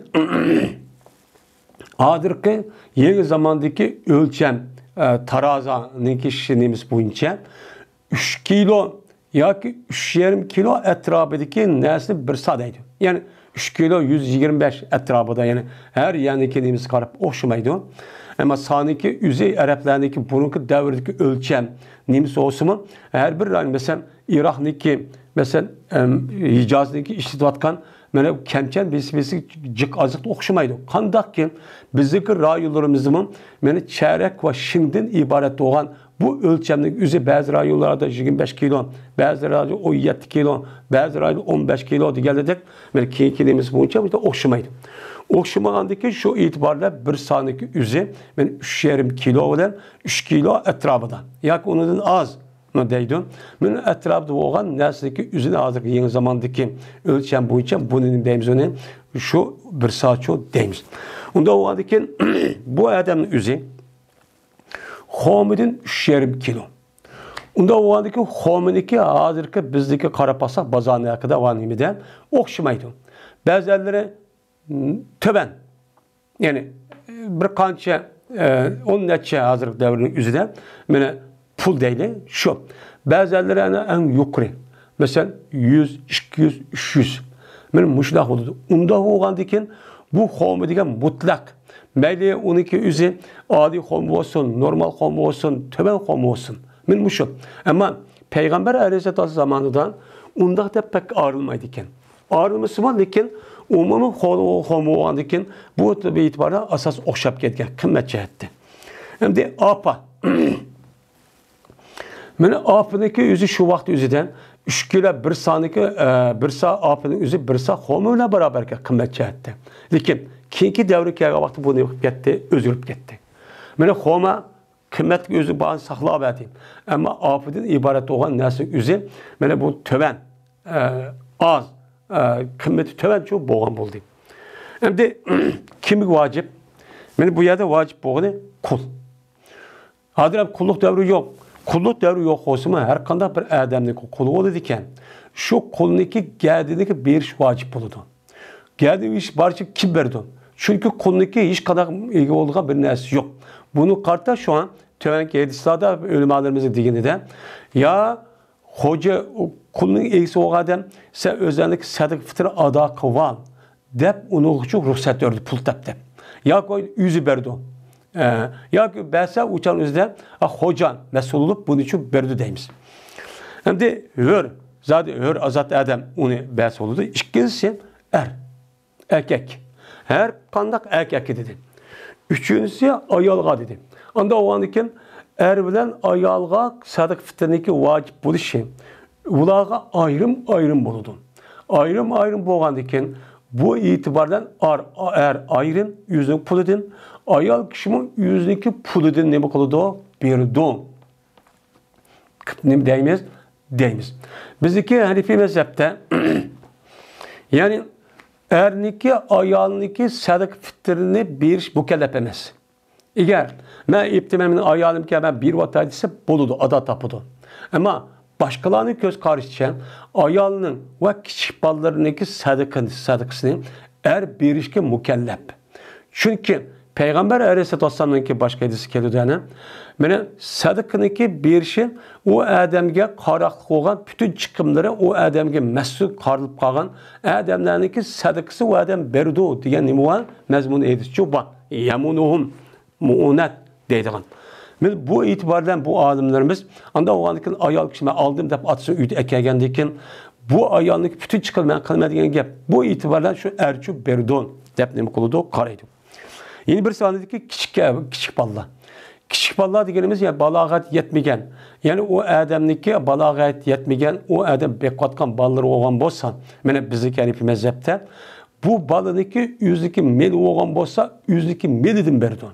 ھازىرقى يېڭى زاماندىكى ئۆلچەم، ئە، تارازانىڭكى شۇ نېمىسى بويىچە ئۈچ كىلو ياكى ئۈچ يېرىم كىلو ئەتراپىدىكى نەرسىنى بىر سا دەيدۇ. يەنى ئۈچ كىلو يۈز يىگىرمە بەش ئەتراپىدا، يەنى ھەر يەرنىڭكى نېمىسىگە قاراپ ئوخشىمايدۇ. ئەمما سانىكى ئۆزى ئەرەبلەرنىڭكى بۇرۇنقى دەۋردىكى ئۆلچەم نېمىسى بولسىمۇ، ھەر بىر رايون، مەسىلەن، ئىراقنىڭكى، مەسىلەن، ئەم، ھىجازنىڭكى ئىشلىتىۋاتقان مانا كەمچەن بېسىپ بېسىپ جىق ئازلىقتا ئوخشىمايدۇ. قانداقكى بىزدىكى رايونلىرىمىزدىمۇ مانا چەرەك ۋە شىڭدىن ئىبارەت بولغان بۇ ئۆلچەمنىڭ ئۆزى بەزى رايونلاردا يىگىرمە بەش كىلو، بەزى رايونلاردا ئون يەتتە كىلو، بەزى رايونلاردا ئون بەش كىلو دېگەندەك، مانا كېيىنكى نېمىسى بويىچە بۇ يەردە ئوخشىمايدۇ. ئوخشىمىغاندىكى شۇ ئېتىباردا بىر سانىكى ئۆزى مانا ئۈچ يېرىم كىلو بىلەن ئۈچ كىلو ئەتراپىدا ياكى ئۇنىڭدىن ئاز دەيدۇ. مانا ئەتراپىدا بولغان نەرسىدىكى ئۆزىنى ھازىرقى يېڭى زاماندىكى ئۆلچەم بويىچە بۇنى نېمە دەيمىز، ئۇنى شۇ بىر ساچۇ دەيمىز. ئۇنداق بولغاندىكىن بۇ ئادەمنىڭ ئۆزى خورمىدىن ئۈچ يېرىم كىلو. ئۇنداق بولغاندىكىن خورمىنىڭكى ھازىرقى بىزدىكى قاراپ باقساق بازار نەرخىدە ۋە نېمىدە ئوخشىمايدۇ. بەزىلىرى، م، تۆۋەن. يەنى بىر قانچە، ئە، ئون نەچچە ھازىرقى دەۋرنىڭ ئۆزىدە مانا پۇل دەيلى شۇ. بەزىلىرى ئەنە ئەڭ يۇقىرى. مەسىلەن، يۈز، ئىككى يۈز، ئۈچ يۈز. مانا مۇشۇنداق بولىدۇ. ئۇنداق بولغاندىكىن بۇ خورما دېگەن مۇتلەق. مەيلى ئۇنىڭكى ئۆزى ئالىي خورما بولسۇن، نورمال خورما بولسۇن، تۆۋەن خورما بولسۇن. مانا مۇشۇ. ئەمما پەيغەمبەر ئەلەيھىسسالاتۇ ۋەسسالام زامانىدا ئۇنداق دەپ بەك ئايرىلمايدىكەن. ئايرىلمىسىمۇ، لېكىن ئومۇمىي خورما بولغاندىكىن بۇ ئېتىباردا ئاساس ئوخشاپ كەتكەن قىممەت جەھەتتە. ئەمدى ئارپا. مانا ئارپىنىڭكى ئۆزى شۇ ۋاقىت ئۆزىدە ئۈچ كىلو بىر سانىكى، ئە، بىر سا ئارپىنىڭ ئۆزى بىر سا خورما بىلەن باراۋەر ئىكەن قىممەت جەھەتتە. لېكىن كېيىنكى دەۋرگە كەلگەن ۋاقىتتا بۇ نېمە قىلىپ كەتتى؟ ئۆزگىرىپ كەتتى. مانا خورما قىممەتلىك ئۆزى بارىنى ساقلاۋەردى. ئەمما ئارپىدىن ئىبارەت بولغان نەرسىنىڭ ئۆزى مانا بۇ تۆۋەن، ئە، ئاز، ئە، قىممىتى تۆۋەنچۇ بولغان بولدى. ئەمدى كىمگە ۋاجىپ؟ مانا بۇ يەردە ۋاجىپ بولغىنى قۇل. ھازىر ھەم قۇللۇق دەۋرى يوق. قۇللۇق دەۋرى يوق بولسىمۇ، ھەر قانداق بىر ئادەمنىڭكى قۇلى بولىدىكەن، شۇ قۇلنىڭكى گەدىنىگە بېرىش ۋاجىپ بولىدۇ. گەدىنى ئېشىپ بارچە كىم بەردى؟ چۈنكى قۇلنىڭكى ھېچقانداق ئىگە بولىدىغان بىر نەرسىسى يوق. بۇنىڭغا قارىتا شۇڭا تۆۋەنكى ھەدىسلاردا ئۆلىمالىرىمىزنىڭ دېگىنىدە، يا خوجا، قۇلنىڭ ئىگىسى بولغان ئادەم، سەن ئۆزۈڭنىڭكى سەدىقە پىتىر ئادا قىلىۋال، دەپ ئۇنىڭغىچۇ رۇخسەت بەردى، پۇل تاپ دەپ. ياكى ئۆزى بەردى. ئە، ياكى بەرسە ئۇ چاغنىڭ ئۆزىدە، ئا، خوجا مەسئۇل بولۇپ بۇنىچۇ بەردى دەيمىز. ئەمدى ھۆر، زادى ھۆر ئازاد ئادەم ئۇنى بەرسە بولىدۇ. ئىككىنچىسى ئەر، ئەركەك. ھەر قانداق ئەركەككە دېدى. ئۈچىنچىسى ئايالغا دېدى. ئاندا بولغاندىكىن ئەر بىلەن ئايالغا سەدىقە پىتىرنىڭكى ۋاجىپ بولۇشى ئۇلارغا ئايرىم-ئايرىم بولىدۇ. ئايرىم-ئايرىم بولغاندىكىن بۇ ئېتىبار بىلەن ئار-، ئەر ئايرىم ئۆزىنىڭ پۇلىدىن، ئايال كىشىمۇ ئۆزىنىڭكى پۇلىدىن نېمە قىلىدۇ؟ بېرىدۇ. نېمە دەيمىز؟ دەيمىز. بىزدىكى ھەنىفىي مەزھەپتە، يەنى ئەرنىڭكى، ئايالنىڭكى سەدىقە پىتىرىنى بېرىش مۇكەللەپ ئەمەس. ئەگەر مەن ئېيتىمەن، مېنىڭ ئايالىمكەن، مەن بېرىۋاتاي دېسە، بولىدۇ، ئادا تاپىدۇ. ئەمما باشقىلارنىڭ كۆز قارىشىچە، ئايالنىڭ ۋە كىچىك بالىلىرىنىڭكى سەدىقە-، سەدىقىسىنى ئەر بېرىشكە مۇكەللەپ. چۈنكى پەيغەمبەر ئەلەيھىسسالاتۇ ۋەسسالامنىڭكى باشقا ھەدىسى كېلىدۇ، يەنە، مانا، سەدىقىنىڭكى بېرىشى ئۇ ئادەمگە قاراقلىق بولغان پۈتۈن چىقىملىرى ئۇ ئادەمگە مەسئۇل قارىلىپ قالغان ئادەملەرنىڭكى سەدىقىسى ئۇ ئادەم بېرىدۇ دېگەن نېمە بار؟ مەزمۇن ھەدىسىچۇ بار. يەمۇنۇھۇم مۇئۇنەت دەيدىغان. مانا بۇ ئېتىبار بىلەن بۇ ئالىملىرىمىز ئانداق بولغاندىكىن ئايال كىشى مەن ئالدىم دەپ ئاتىسىنى ئۆيدە ئەكەلگەندىن كېيىن بۇ ئايالنىڭكى پۈتۈن چىقىمى مەن قىلىمەن دېگەن گەپ. بۇ ئېتىبار بىلەن شۇ ئەرچۇ بېرىدۇ دەپ نېمە قىلىدۇ؟ قارايدۇ. يەنە بىرسى ئاندىكى كىچىك، كىچىك بالىلار. كىچىك بالىلار دېگىنىمىز، يەنى بالاغەت يەتمىگەن، يەنى ئۇ ئادەمنىڭكى بالاغەت يەتمىگەن، ئۇ ئادەم بېقىۋاتقان بالىلىرى بولغان بولسا، مانا بىزنىڭكى ھەنىفىي مەزھەپتە بۇ بالىنىڭكى ئۆزىنىڭكى مېلى بولغان بولسا، ئۆزىنىڭكى مېلىدىن بېرىدۇ.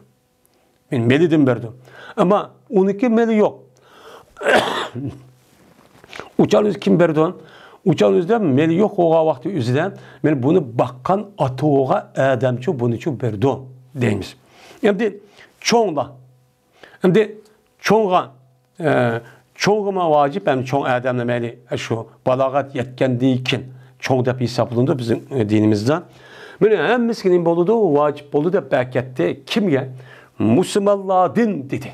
مېلىدىن بېرىدۇ. ئەمما ئۇنىڭكى مېلى يوق. ئۇچان ئۆزى كىم بېرىدۇ؟ ئۇچان ئۆزىدە مېلى يوق بولغان ۋاقتى ئۆزىدە، مانا بۇنى باققان ئاتا بولغان ئادەمچۇ بۇنىچۇ بېرىدۇ دەيمىز. ئەمدى چوڭلار. ئەمدى چوڭغا، ئە، چوڭغىمۇ ۋاجىپ، ھەم چوڭ ئادەمنى مەيلى شۇ بالاغەت يەتكەندىن كېيىن چوڭ دەپ ھېسابلىنىدۇ بىزنىڭ، ئە، دىنىمىزدا. مانا ھەممىسىگە نېمە بولىدۇ؟ ۋاجىپ بولىدۇ دەپ بەركەتتى. كىمگە؟ مۇسۇلمانلاردىن دېدى.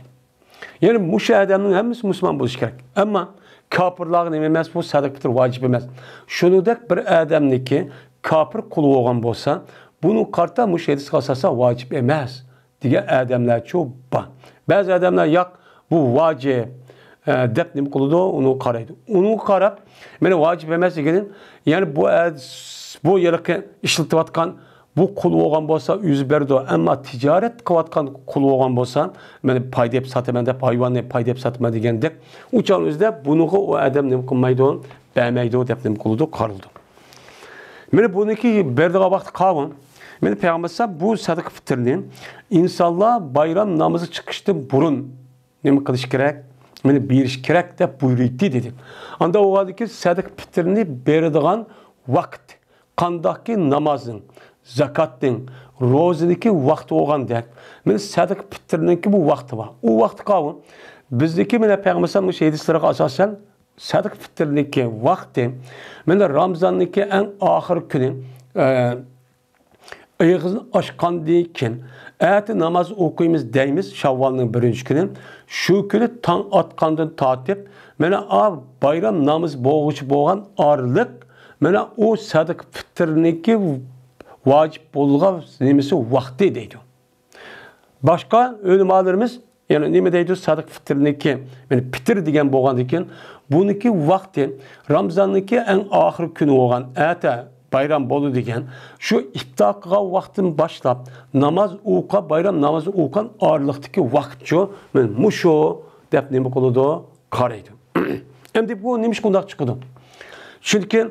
يەنى مۇشۇ ئادەمنىڭ ھەممىسى مۇسۇلمان بولۇشى كېرەك. ئەمما كاپىرلارغا نېمە ئەمەس؟ بۇ سەدىقە پىتىر ۋاجىپ ئەمەس. شۇنىڭدەك بىر ئادەمنىڭكى كاپىر قۇلى بولغان بولسا، بۇنىڭغا قارىتا مۇشۇ ھەدىسكە ئاساسەن ۋاجىپ ئەمەس دېگەن ئادەملەرچۇ بار. بەزى ئادەملەر ياق، بۇ ۋاجىپ، ئە، دەپ نېمە قىلىدۇ؟ ئۇنى قارايدۇ. ئۇنىڭغا قاراپ، مانا ۋاجىپ ئەمەس دېگىنى، يەنى بۇ ئە-، بۇ ھېلىقى ئىشلىتىۋاتقان بۇ قۇل بولغان بولسا ئۆزى بېرىدۇ، ئەمما تىجارەت قىلىۋاتقان قۇل بولغان بولسا، مانا پايدا ئېلىپ ساتىمەن دەپ، ھايۋاننى پايدا ئېلىپ ساتىمەن دېگەندەك، ئۇ چاغنىڭ ئۆزىدە بۇنىڭغا ئۇ ئادەم نېمە قىلمايدۇ؟ بەرمەيدۇ دەپ نېمە قىلىدۇ؟ قارىلىدۇ. مانا بۇنىڭكى بېرىدىغان ۋاقتى قالغان. مانا پەيغەمبەر ئەلەيھىسسالام بۇ سەدىقە پىتىرنى ئىنسانلار بايرام نامىزى چىقىشتىن بۇرۇن نېمە قىلىش كېرەك؟ مانا بېرىش كېرەك دەپ بۇيرۇيتتى دېدى. ئاندا ئۇ ھالدىكى سەدىقە پىتىرنى بېرىدىغان ۋاقىت قانداقكى نامازنىڭ، زاكاتنىڭ، روزىنىڭكى ۋاقتى بولغاندەك، مانا سەدىقە پىتىرنىڭكى بۇ ۋاقتى بار. ئۇ ۋاقتى قاۋۇ بىزدىكى مانا پەيغەمبەر ئەلەيھىسسالامنىڭ ھەدىسلىرىگە ئاساسەن، سەدىقە پىتىرنىڭكى ۋاقتى، مانا رامزاننىڭكى ئەڭ ئاخىرقى كۈنى، ئە، ئېغىزنى ئاچقاندىن كېيىن، ئەتە ناماز ئوقۇيمىز دەيمىز، شاۋۋالنىڭ بىرىنچى كۈنى. شۇ كۈنى تاڭ ئاتقاندىن تارتىپ، مانا ئا بايرام نامىزى بولغۇچە بولغان ئارىلىق، مانا ئۇ سەدىقە پىتىرنىڭكى ۋاجىپ بولغان نېمىسى ۋاقتى دەيدۇ. باشقا ئۆلىمالىرىمىز يەنە نېمە دەيدۇ؟ سەدىقە پىتىرنىڭكى، يەنى پىتىر دېگەن بولغاندىكىن، بۇنىڭكى ۋاقتى رامزاننىڭكى ئەڭ ئاخىرقى كۈنى بولغان، ئەتە بايرام بولىدۇ دېگەن، شۇ ئىپتار قىلغان ۋاقتىدىن باشلاپ ناماز ئوقۇپ، بايرام نامازى ئوقۇغان ئارىلىقتىكى ۋاقىتچۇ، مانا مۇشۇ دەپ نېمە قىلىدۇ؟ قارايدۇ. ئەمدى بۇ نېمىشقا ئۇنداق چىقىدۇ؟ چۈنكى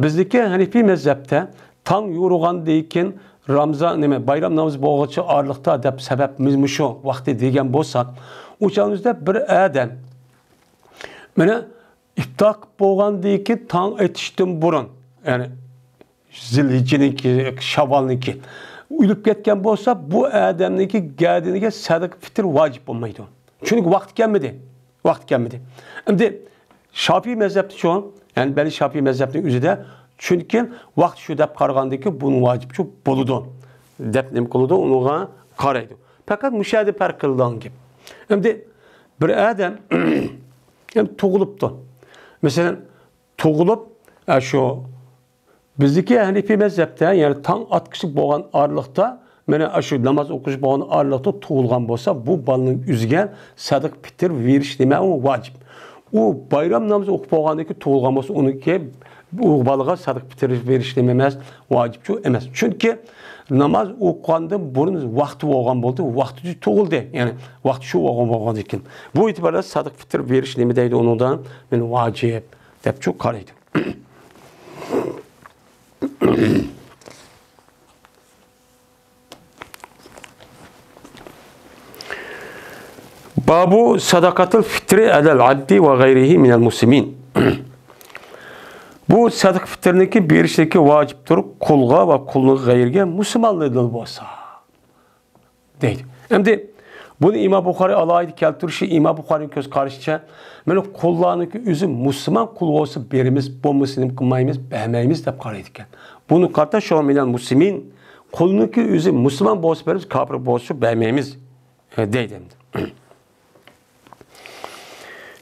بىزدىكى ھەنىفىي مەزھەپتە تاڭ يورۇغاندىن كېيىن رامزان، نېمە، بايرام نامىزى بولغۇچە ئارىلىقتا دەپ سەۋەب مۇشۇ ۋاقتى دېگەن بولسا، ئۇ چاغىمىزدا بىر ئادەم، مانا، ئىپتار قىلىپ بولغاندىن كېيىن تاڭ ئېتىشتىن بۇرۇن، يەنى زىلھىججىنىڭكى، شاۋۋالنىڭكى ئۆلۈپ كەتكەن بولسا، بۇ ئادەمنىڭكى گەدىنىگە سەدىقە پىتىر ۋاجىپ بولمايدۇ. چۈنكى ۋاقتى كەلمىدى. ۋاقتى كەلمىدى. ئەمدى شاپىئىي مەزھەپتىچۇ، يەنى بەلكى شاپىئىي مەزھەپنىڭ ئۆزىدە چۈنكى ۋاقتى شۇ دەپ قارىغاندىكى بۇنىڭ ۋاجىپچۇ بولىدۇ دەپ نېمە قىلىدۇ، ئۇنىڭغا قارايدۇ. پەقەت مۇشۇ يەردە پەرق قىلىدىغان گەپ. ئەمدى بىر ئادەم ئەمدى تۇغۇلۇپتۇ. مەسىلەن، تۇغۇلۇپ، ئە، شۇ بىزدىكى ھەنىپىي مەزھەپتە، يەنى تاڭ ئاتقۇچە بولغان ئارىلىقتا، مانا ئاشۇ ناماز ئوقۇش بولغان ئارىلىقتا تۇغۇلغان بولسا، بۇ بالىنىڭ ئۆزىگە سەدىقە پىتىر بېرىش نېمە ئۇ ۋاجىپ. ئۇ بايرام نامىزى ئوقۇپ بولغاندىن كېيىن تۇغۇلغان بولسا، ئۇنىڭكى، ئۇ بالىغا سەدىقە پىتىر بېرىش نېمە ئەمەس، ۋاجىپچۇ ئەمەس. چۈنكى ناماز ئوقۇغاندىن بۇرۇن ۋاقتى بولغان بولدى، ۋاقتى تۇغۇلدى. يەنى ۋاقتى شۇ بولغان، بولغاندىن كېيىن. بۇ ئېتىباردا سەدىقە پىتىر بېرىش نېمە دەيدۇ ئۇنىڭدا؟ مانا ۋاجىپ دەپچۇ قارايدۇ. بابۇ سەدەقەتىل فىترى ئەلەل ئەبدى ۋە غەيرىھى مىنەل مۇسلىمىن. بۇ سەدىقە پىتىرنىكى بېرىشلىكى ۋاجىپتۇر قۇلغا ۋە قۇلنىڭ غەيرىگە، مۇسۇلمانلاردىن بولسا. دەيدۇ. ئەمدى بۇنى ئىمام بۇخارى ئالاھىدە كەلتۈرۈشى، ئىمام بۇخارىنىڭ كۆز قارىشىچە، مانا قۇللارنىڭكى ئۆزى مۇسۇلمان قۇل بولسا بېرىمىز، بولمىسا نېمە قىلمايمىز، بەرمەيمىز دەپ قارايدىكەن. بۇنى قارىتا شۇ مىنەل مۇسلىمىن، قۇلنىڭكى ئۆزى مۇسۇلمان بولسا بېرىمىز، كاپىر بولسا بەرمەيمىز، دەيدۇ ئەمدى.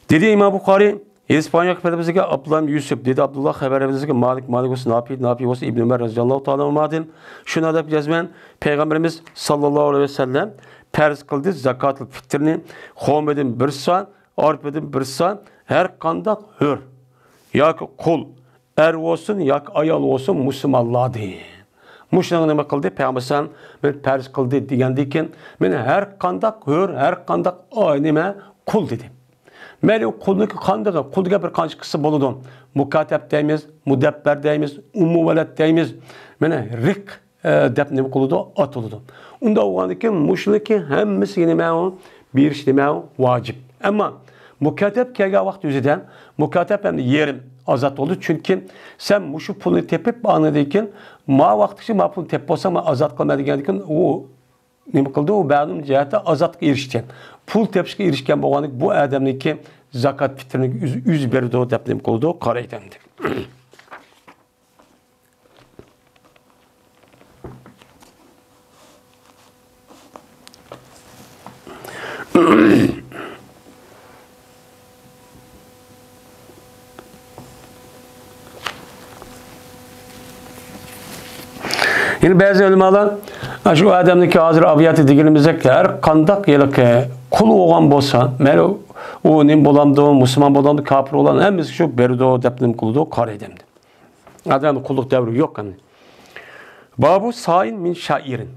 دېدى ئىمام بۇخارى، ھېدىس بۇخارى ھەققىدە بىزگە ئابدۇللا ئىبن يۈسۈپ، دېدى ئابدۇللا خەۋەر بەرگەن بىزگە مالىك، مالىك بولسا نافى، نافى بولسا ئىبن ئۆمەر رەزىياللاھۇ تائالا ئەنھۇمادىن شۇنى دەپ يازىمەن، پەيغەمبىرىمىز ساللاللاھۇ ئەلەيھى ۋەسەللەم پەرز قىلدى زاكاتۇل فىترنى، خورمىدىن بىر سا، ئارپىدىن بىر سا، ھەر قانداق ھۆر ياكى قۇل، ئەر بولسۇن ياكى ئايال بولسۇن، مۇسۇلمانلاردىن. مۇشۇنىڭغا نېمە قىلدى؟ پەيغەمبەر ئەلەيھىسسالام مەن پەرز قىلدى دېگەندىن كېيىن، مانا ھەر قانداق ھۆر، ھەر قانداق ئاي نېمە قۇل دېدى. مەيلى، قۇلنىڭكى قاندىقى، قۇل دېگەن بىر قانچە قىسىم بولىدۇ. مۇكاتەپ دەيمىز، مۇدەببەر دەيمىز، ئۇممۇۋەلەد دەيمىز. مانا رىق، ئە، دەپ نېمە قىلىدۇ؟ ئاتىلىدۇ. ئۇنداق بولغاندىن كېيىن مۇشۇنىڭكى ھەممىسىگە نېمە ئۇ؟ بېرىش نېمە ئۇ؟ ۋاجىپ. ئەمما مۇكاتەپ كەلگەن ۋاقىت ئۆزىدە، مۇكاتەپ ئەمدى يېرىم ئازاد بولدى. چۈنكى سەن مۇشۇ پۇلنى تېپىپ، ئاندىن كېيىن ما ۋاقىتقىچە ما پۇلنى تېپىپ بولساڭ، مەن ئازاد قىلىمەن دېگەندىن كېيىن ئۇ نېمە قىلدى؟ ئۇ مەلۇم جەھەتتە ئازادلىققا ئېرىشكەن. پۇل تېپىشقا ئېرىشكەن بولغاندىكىن بۇ ئادەمنىڭكى زاكات پىترىنى ئۆزى، ئۆزى بېرىدۇ دەپ نېمە قىلىدۇ؟ قارايدۇ ئەمدى. يەنە بەزى ئۆلىمالار، ئاشۇ ئادەمنىڭكى ھازىر ئاۋىياتى دېگىنىمىزدەك ھەر قانداق ھېلىقى قۇل بولغان بولسا، مەيلى ئۇ نېمە بولامدۇ، مۇسۇلمان بولامدۇ، كاپىر بولامدۇ، ھەممىسىگە شۇ بېرىدۇ دەپ نېمە قىلىدۇ، قارايدۇ ئەمدى. ئادەمنىڭ قۇللۇق دەۋرى يوق ئەمدى. بابۇ سائىن مىن شائىرىن.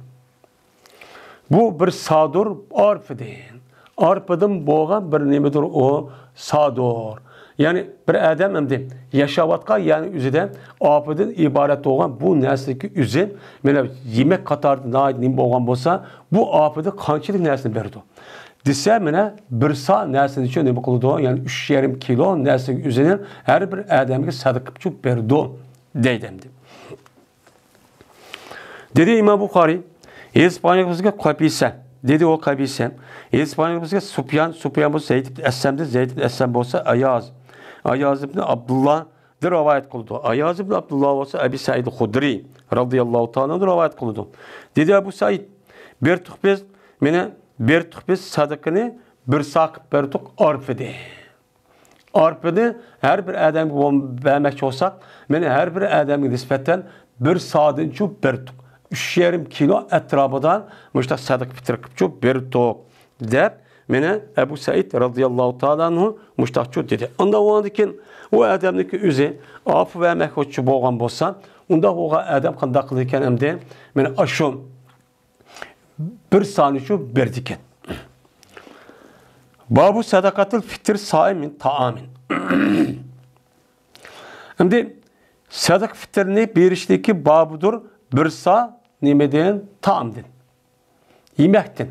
بۇ بىر سادۇر، ئارپىدىن. ئارپىدىن بولغان بىر نېمىدۇر ئۇ سادۇر. يەنى بىر ئادەم ئەمدى ياشاۋاتقان يەرنىڭ ئۆزىدە ئارپىدىن ئىبارەت بولغان بۇ نەرسىنىڭكى ئۆزى، مانا يېمەك قاتارىدا ناھايىتى نېمە بولغان بولسا، بۇ ئارپىدىن قانچىلىك نەرسىنى بېرىدۇ دېسە، مانا بىر سا نەرسىنىچۇ نېمە قىلىدۇ؟ يەنى ئۈچ يېرىم كىلو نەرسىنىڭ ئۆزىنى ھەر بىر ئادەمگە سەدىقە قىلىپچۇ بېرىدۇ دەيدۇ ئەمدى. دېدى ئىمام بۇخارى، ھېدىس بۇخارى بىزگە قابىسە. دېدى ئۇ قابىسە. ھېدىس بۇخارى بىزگە سۇپيان، سۇپيان بۇ زەيد ئىبن ئەسلەمدىن، زەيد ئىبن ئەسلەم بولسا ئاياز. ئاياز ئىبن ئابدۇللادىن رىۋايەت قىلىدۇ. ئاياز ئىبن ئابدۇللا بولسا ئەبى سەئىد خۇدرى رازىياللاھۇ تائالا ئەنھۇدىن رىۋايەت قىلىدۇ. دېدى ئەبۇ سەئىد، بېرىتتۇق بىز، مانا بېرىتتۇق بىز سەدىقىنى بىر سا قىلىپ بەردۇق ئارپىدىن. ئارپىنى ھەر بىر ئادەمگە بەرمەكچى بولساق، مانا ھەر بىر ئادەمگە نىسبەتەن بىر سادىنچۇ بېرىتتۇق. ئۈچ يېرىم كىلو ئەتراپىدا مۇشۇنداق سەدىقە پىتىر قىلىپچۇ بېرىتتۇق، دەپ، مانا ئەبۇ سەئىد رازىياللاھۇ تائالا ئەنھۇ مۇشۇنداقچۇ دېدى. ئاندىن ئۇنىڭدىن كېيىن ئۇ ئادەمنىڭكى ئۆزى ئاپۇ بەرمەكچى بولغان بولسا، ئۇنداق بولغان ئادەم قانداق قىلىدىكەن ئەمدى؟ مانا ئاشۇ بىر سانىچۇ بېرىدىكەن. بابۇ سەدەقەتىل فىتىر سائىن مىن تائامىن. ئەمدى سەدەقە فىتىرنى بېرىشتىكى بابىدۇر بىر سا نېمىدىن؟ تائامدىن. يېمەكتىن.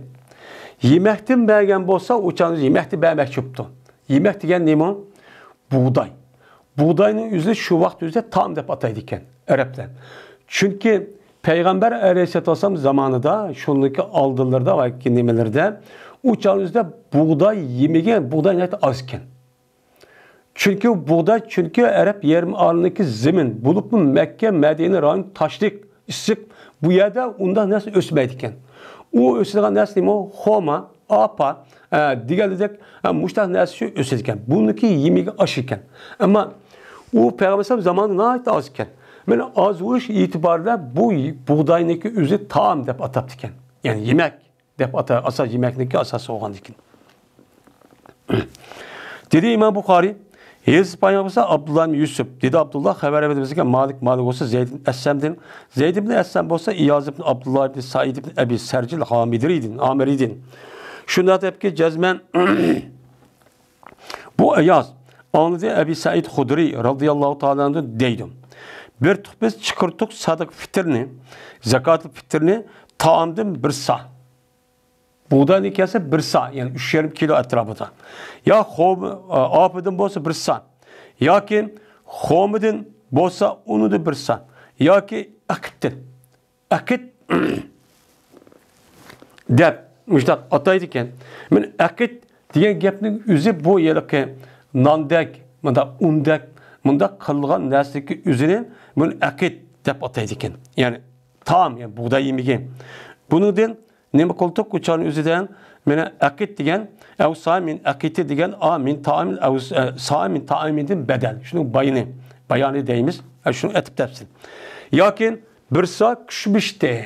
يېمەكتىن بەرگەن بولسا، ئۇ چاغدا يېمەكتىن بەرمەكچى بوپتۇ. يېمەك دېگەن نېمە؟ بۇغداي. بۇغداينىڭ ئۆزىنى شۇ ۋاقىت ئۆزىدە تائام دەپ ئاتايدىكەن ئەرەبلەر. چۈنكى پەيغەمبەر ئەلەيھىسسالاتۇ ۋەسسالام زامانىدا، شۇنىڭكى ئالدىلىرىدا ۋە كېيىن نېمىلىرىدە، ئۇ چاغنىڭ ئۆزىدە بۇغداي يېمىگەن، بۇغداي ناھايىتى ئاز ئىكەن. چۈنكى بۇغداي، چۈنكى ئەرەب يېرىم ئارىلىقىدىكى زېمىن، بولۇپمۇ مەككە، مەدىنە رايونى تاشلىق، ئىسسىق، بۇ يەردە ئۇنداق نەرسە ئۆسمەيدىكەن. ئۇ ئۆسىدىغان نەرسە نېمە؟ خورما، ئارپا، ئە، دېگەندەك، ئە، مۇشۇنداق نەرسە شۇ ئۆسىدىكەن. بۇنىڭكى يېمىكى ئاش ئىكەن. ئەمما ئۇ پەيغەمبەر ئەلەيھىسسالام زامانىدا ناھايىتى ئاز ئىكەن. مانا ئاز بولۇش ئېتىبارىدا بۇ بۇغداينىڭكى ئۆزى تائام دەپ ئاتاپتىكەن. يەنى يېمەك دەپ ئاتا-، ئاساس يېمەكنىڭكى ئاساسى بولغاندىكىن. دېدى ئىمام بۇخارىي، ھەدىس بايان بولسا ئابدۇللا ئىبن يۈسۈپ، دېدى ئابدۇللا، خەۋەر بەردى بىزگە مالىك، مالىك بولسا زەيد ئىبن ئەسلەمدىن، زەيد ئىبن ئەسلەم بولسا ئىياز ئىبن ئابدۇللا ئىبن سەئىد ئىبن ئەبى سەرجىل ئامىرىدىن، ئامىرىدىن. شۇنداق دەپكى جەزمەن، بۇ ئىياز ئاڭلىدى ئەبى سەئىد خۇدرىي رازىياللاھۇ تائالا ئەنھۇ دەيدۇ، بېرىتتۇق بىز، چىقىرتتۇق سەدىقە پىتىرنى، زاكاتۇل پىتىرنى تائامدىن بىر سا. بۇغداينى كەلسە بىر سا، يەنى ئۈچ يېرىم كىلو ئەتراپىدا. يا خورما، ئارپىدىن بولسا بىر سا. ياكى خورمىدىن بولسا ئۇنىدىن بىر سا. ياكى ئەقىتتىن. ئەقىت دەپ مۇشۇنداق ئاتايدىكەن. مانا ئەقىت دېگەن گەپنىڭ ئۆزى بۇ ھېلىقى ناندەك، مۇنداق ئۇندەك، مۇنداق قىلغان نەرسىدىكى ئۆزىنى مانا ئەقىت دەپ ئاتايدىكەن. يەنى تائام، يەنى بۇغداي يېمىكى. بۇنىڭدىن نېمە قىلدۇق؟ ئۇ چاغنىڭ ئۆزىدە مانا ئەقىت دېگەن، ئەۋ سائىم مىن ئەقىتى دېگەن، ئا مىن تائىمىل ئەۋ، ئە، سائىم مىن تائىمىدىن بەدەل. شۇنىڭ بايىنى، بايانى دەيمىز. ئە، شۇنى ئېتىپ دەپسىن. ياكى بىر سا كۈشمۈشتىن،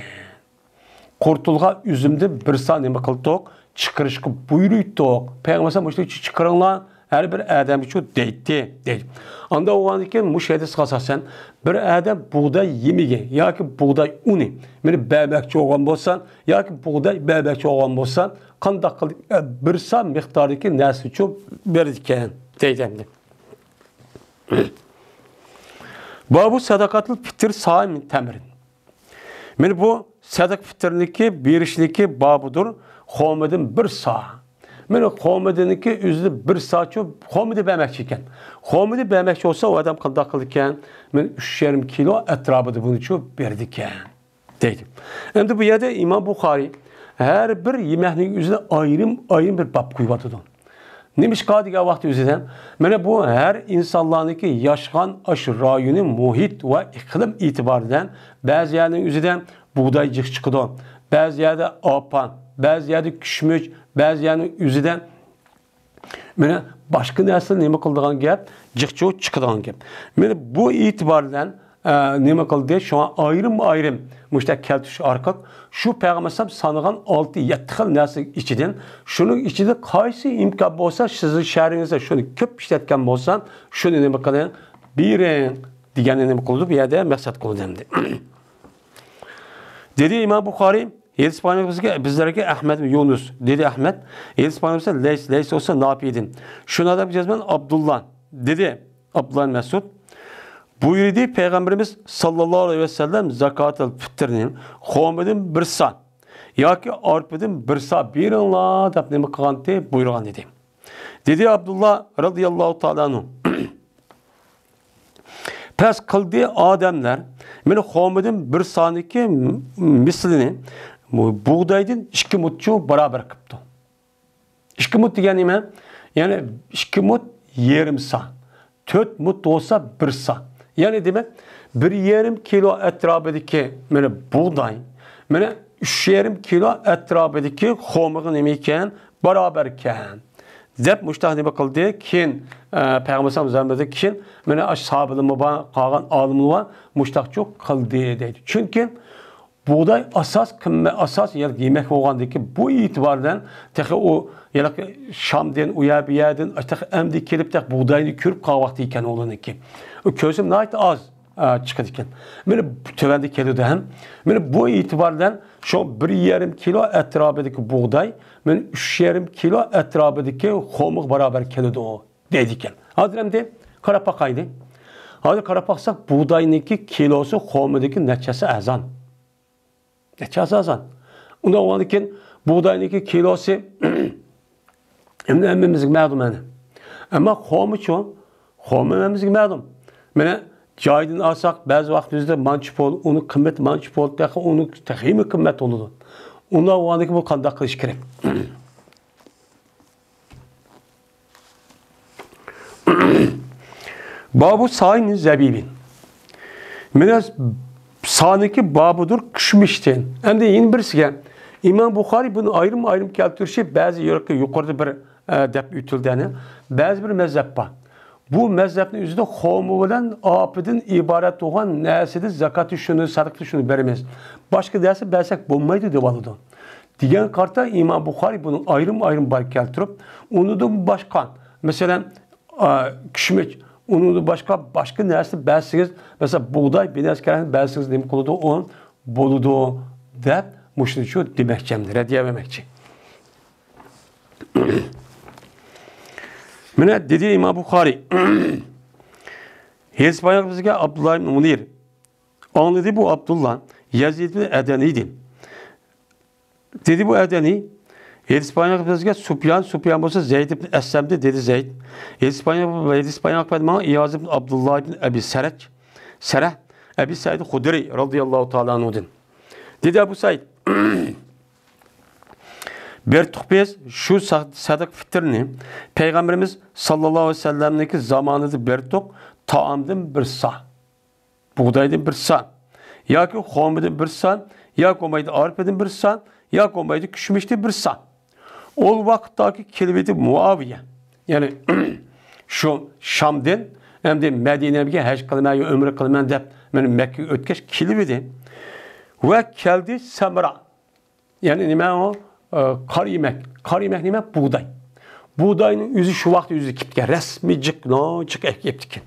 قۇرۇتۇلغان ئۈزۈمدىن بىر سا نېمە قىلدۇق؟ چىقىرىشقا بۇيرۇيتتۇق. پەيغەمبەر مۇشۇنى چىقىرىڭلار، ھەر بىر ئادەمگە شۇ دەيتتى، دەيدۇ. ئاندا بولغاندىن كېيىن مۇشۇ ھەدىسكە ئاساسەن، بىر ئادەم بۇغداي يېمىكى ياكى بۇغداي ئۇنى مېنى بەرمەكچى بولغان بولسا، ياكى بۇغداي بەرمەكچى بولغان بولسا، قانداق قىلىپ، ئە، بىر سا مىقداردىكى نەرسىنى شۇ بېرىدىكەن، دەيدۇ ئەمدى. بابۇ سەدەقەتىل پىتىر سائىم مىن تەمرىن. مانا بۇ سەدىقە پىتىرنىكى، بېرىشنىكى بابىدۇر، خورمىدىن بىر سا. مانا خورمىدىنكى ئۆزىدە بىر ساچۇ خورمىدى بەرمەكچى ئىكەن. خورمىدى بەرمەكچى بولسا، ئۇ ئادەم قانداق قىلىدىكەن؟ مانا ئۈچ يېرىم كىلو ئەتراپىدا بۇنىچۇ بېرىدىكەن، دەيدۇ. ئەمدى بۇ يەردە ئىمام بۇخارىي ھەر بىر يېمەكنىڭ ئۆزىدە ئايرىم-ئايرىم بىر باب قويۇۋاتىدۇ. نېمىشقا دېگەن ۋاقىت ئۆزىدە، مانا بۇ ھەر ئىنسانلارنىڭكى ياشىغان ئاشۇ رايونى، مۇھىت ۋە ئىقلىم ئېتىبارىدىن بەزى يەرنىڭ ئۆزىدە بۇغداي جىق چىقىدۇ، بەزى يەردە ئارپا، بەزى يەردە كۈشمۈش، بەزى يەرنىڭ ئۆزىدە مانا باشقا نەرسە نېمە قىلىدىغان گەپ، جىق چىقىدىغان گەپ. مانا بۇ ئېتىبار بىلەن ئە، نېمە قىلدى؟ شۇڭا ئايرىم-ئايرىم مۇشۇنداق كەلتۈرۈش ئارقىلىق شۇ پەيغەمبەر ئەلەيھىسسالام سانىغان ئالتە يەتتە خىل نەرسە ئىچىدىن، شۇنىڭ ئىچىدە قايسى ئىمكان بولسا، سىزنىڭ شەھىرىڭىزدە شۇنى كۆپ ئىشلەتكەن بولسا، شۇنى نېمە قىلىڭ، بېرىڭ دېگەننى نېمە قىلدى؟ بۇ يەردە مەقسەت قىلدى ئەمدى. دېدى ئىمام بۇخارىي، ھەدىس بايان بىزگە، بىزلەرگە ئەھمەد يۇنۇس، دېدى ئەھمەد. ھەدىس بايان بىزگە لەيس، لەيس بولسا نافىئدىن. شۇنىڭ ئادەمگە جەزمەن ئابدۇللا، دېدى. ئابدۇللا مەسئۇد بۇيرۇدى، پەيغەمبىرىمىز ساللاللاھۇ ئەلەيھى ۋەسەللەم زاكاتىل پىتىرنى خورمىدىن بىر سا ياكى ئارپىدىن بىر سا بېرىڭلار دەپ نېمە قىلغانتى؟ بۇيرۇغان ئىدى. دېدى ئابدۇللا رازىياللاھۇ تائالا ئەنھۇ. پەس قىلدى ئادەملەر مانا خورمىدىن بىر سانىكى مىسلىنى بۇغدايدىن ئىككى مۇتچۇ باراۋەر قىپتۇ. ئىككى مۇت دېگەن نېمە؟ يەنى ئىككى مۇت يېرىم سا، تۆت مۇت بولسا بىر سا. يەنى دېمەك، بىر يېرىم كىلو ئەتراپىدىكى مانا بۇغداي، مانا ئۈچ يېرىم كىلو ئەتراپىدىكى خورمىغا نېمە ئىكەن؟ باراۋەر ئىكەن. دەپ مۇشتاق نېمە قىلدى؟ كېيىن، ئە، پەيغەمبەر ئەلەيھىسسالام زامانىدىن كېيىن مانا ئاشۇ ساھابىلىرىمۇ بار، قالغان ئالىملار بار، مۇشتاقچۇ قىلدى دەيدۇ. چۈنكى بۇغداي ئاساس قىممەت، ئاساس يەرلىك يېمەك بولغاندىكى بۇ ئېتىبار بىلەن تېخى ئۇ ھېلىقى شامدىن، ئۇ يەر بۇ يەردىن تېخى ئەمدى كېلىپ تېخى بۇغداينى كۆرۈپ قالغان ۋاقتى ئىكەن ئۇلارنىڭكى. ئۇ كۆرسەم ناھايىتى ئاز، ئا، چىقىدىكەن. مانا بۇ تۆۋەندە كېلىدۇ ھەم. مانا بۇ ئېتىبار بىلەن شۇ بىر يېرىم كىلو ئەتراپىدىكى بۇغداي، مانا ئۈچ يېرىم كىلو ئەتراپىدىكى خورمىغا باراۋەر كېلىدۇ دەيدىكەن. ھازىر ئەمدى قاراپ باقايلى. ھازىر قاراپ باقساق، بۇغداينىڭكى كىلوسى خورمىدىكى نەچچە ھەسسە ئەرزان؟ نەچچە ھەسسە ئەرزان؟ ئۇنداق بولغاندىكىن بۇغداينىڭكى كىلوسى ئەمدى ھەممىمىزگە مەلۇم ئەنە. ئەمما خورمىچۇ؟ خورما ھەممىمىزگە مەلۇم. مانا جايىدىن ئالساق، بەزى ۋاقىتلىرىدا مانچە پۇل، ئۇنىڭ قىممىتى مانچە پۇل، تېخى ئۇنىڭ تېخىمۇ قىممەت بولىدۇ. ئۇنداق بولغاندىكىن بۇ قانداق قىلىش كېرەك؟ بابۇ سائىن زەبىبىن. مانا سانىكى بابىدۇر كۈشمۈشتىن. ئەمدى يەنە بىرسىگە ئىمام بۇخارىي بۇنى ئايرىم-ئايرىم كەلتۈرۈشى بەزى يەرگە يۇقىرىدا بىر، ئە، دەپ ئۆتۈلدى. يەنى بەزى بىر مەزھەپ بار. بۇ مەزھەپنىڭ ئۆزىدە خورما بىلەن ئاپىدىن ئىبارەت بولغان نەرسىدە زاكاتى شۇنى، سەدىقىتى شۇنى بېرىمىز. باشقا نەرسە بەرسەك بولمايدۇ دەۋالىدۇ. دېگەن قارىتا ئىمام بۇخارىي بۇنى ئايرىم-ئايرىم بار كەلتۈرۈپ، ئۇنىڭدىن باشقا، مەسىلەن، ئا، كۈشمۈش، ئۇنىڭدىن باشقا، باشقا نەرسە بەرسىڭىز، مەسىلەن، بۇغداي، بىر نەرسە كەرەڭ بەرسىڭىز نېمە قىلىدۇ؟ ئۇ بولىدۇ دەپ، مۇشۇنى شۇ دېمەكچى ئەمدى، رەددىيە بەرمەكچى. مانا دېدى ئىمام بۇخارىي. ھېدىس بايان بىزگە ئابدۇللا ئىبن مۇنىر. ئاڭلىدى بۇ ئابدۇللا يەزىد ئەدەنىيدىن. دېدى بۇ ئەدەنىي، ھېدىس بايان بىزگە سۇپيان، سۇپيان بولسا زەيد ئىبن ئەسلەمدىن، دېدى زەيد. ھېدىس بايان، ھېدىس بايان ماڭا ئىياز ئىبن ئابدۇللا ئىبن ئەبى سەرەج، سەرەھ، ئەبى سەئىد خۇدرىي رازىياللاھۇ تائالا ئەنھۇدىن. دېدى ئەبۇ سەئىد، بەردۇق بىز شۇ سا-، سەدىقە فىتىرنى پەيغەمبىرىمىز ساللاللاھۇ ئەلەيھى ۋەسەللەمنىڭكى زامانىدا بەردۇق، تائامدىن بىر سا. بۇغدايدىن بىر سان، ياكى خورمىدىن بىر سان، ياكى بولمايدۇ ئارپىدىن بىر سان، ياكى بولمايدۇ كۈشمۈشتىن بىر سان. ئول ۋاقىتتاكى كېلىۋىدى مۇئاۋىيە، يەنى شۇ شامدىن ئەمدى مەدىنەگە ھەج قىلىمەن يا ئۆمرە قىلىمەن دەپ، مانا مەككىگە ئۆتكەچ كېلىۋىدى. ۋە كەلدى سەمرا. يەنى نېمە ئۇ؟ ئە، قارا يېمەك. قارا يېمەك نېمە؟ بۇغداي. بۇغداينىڭ ئۆزى شۇ ۋاقىت ئۆزى كېپتىكەن. رەسمىي جىق، ناچىق ئەكېپتىكەن.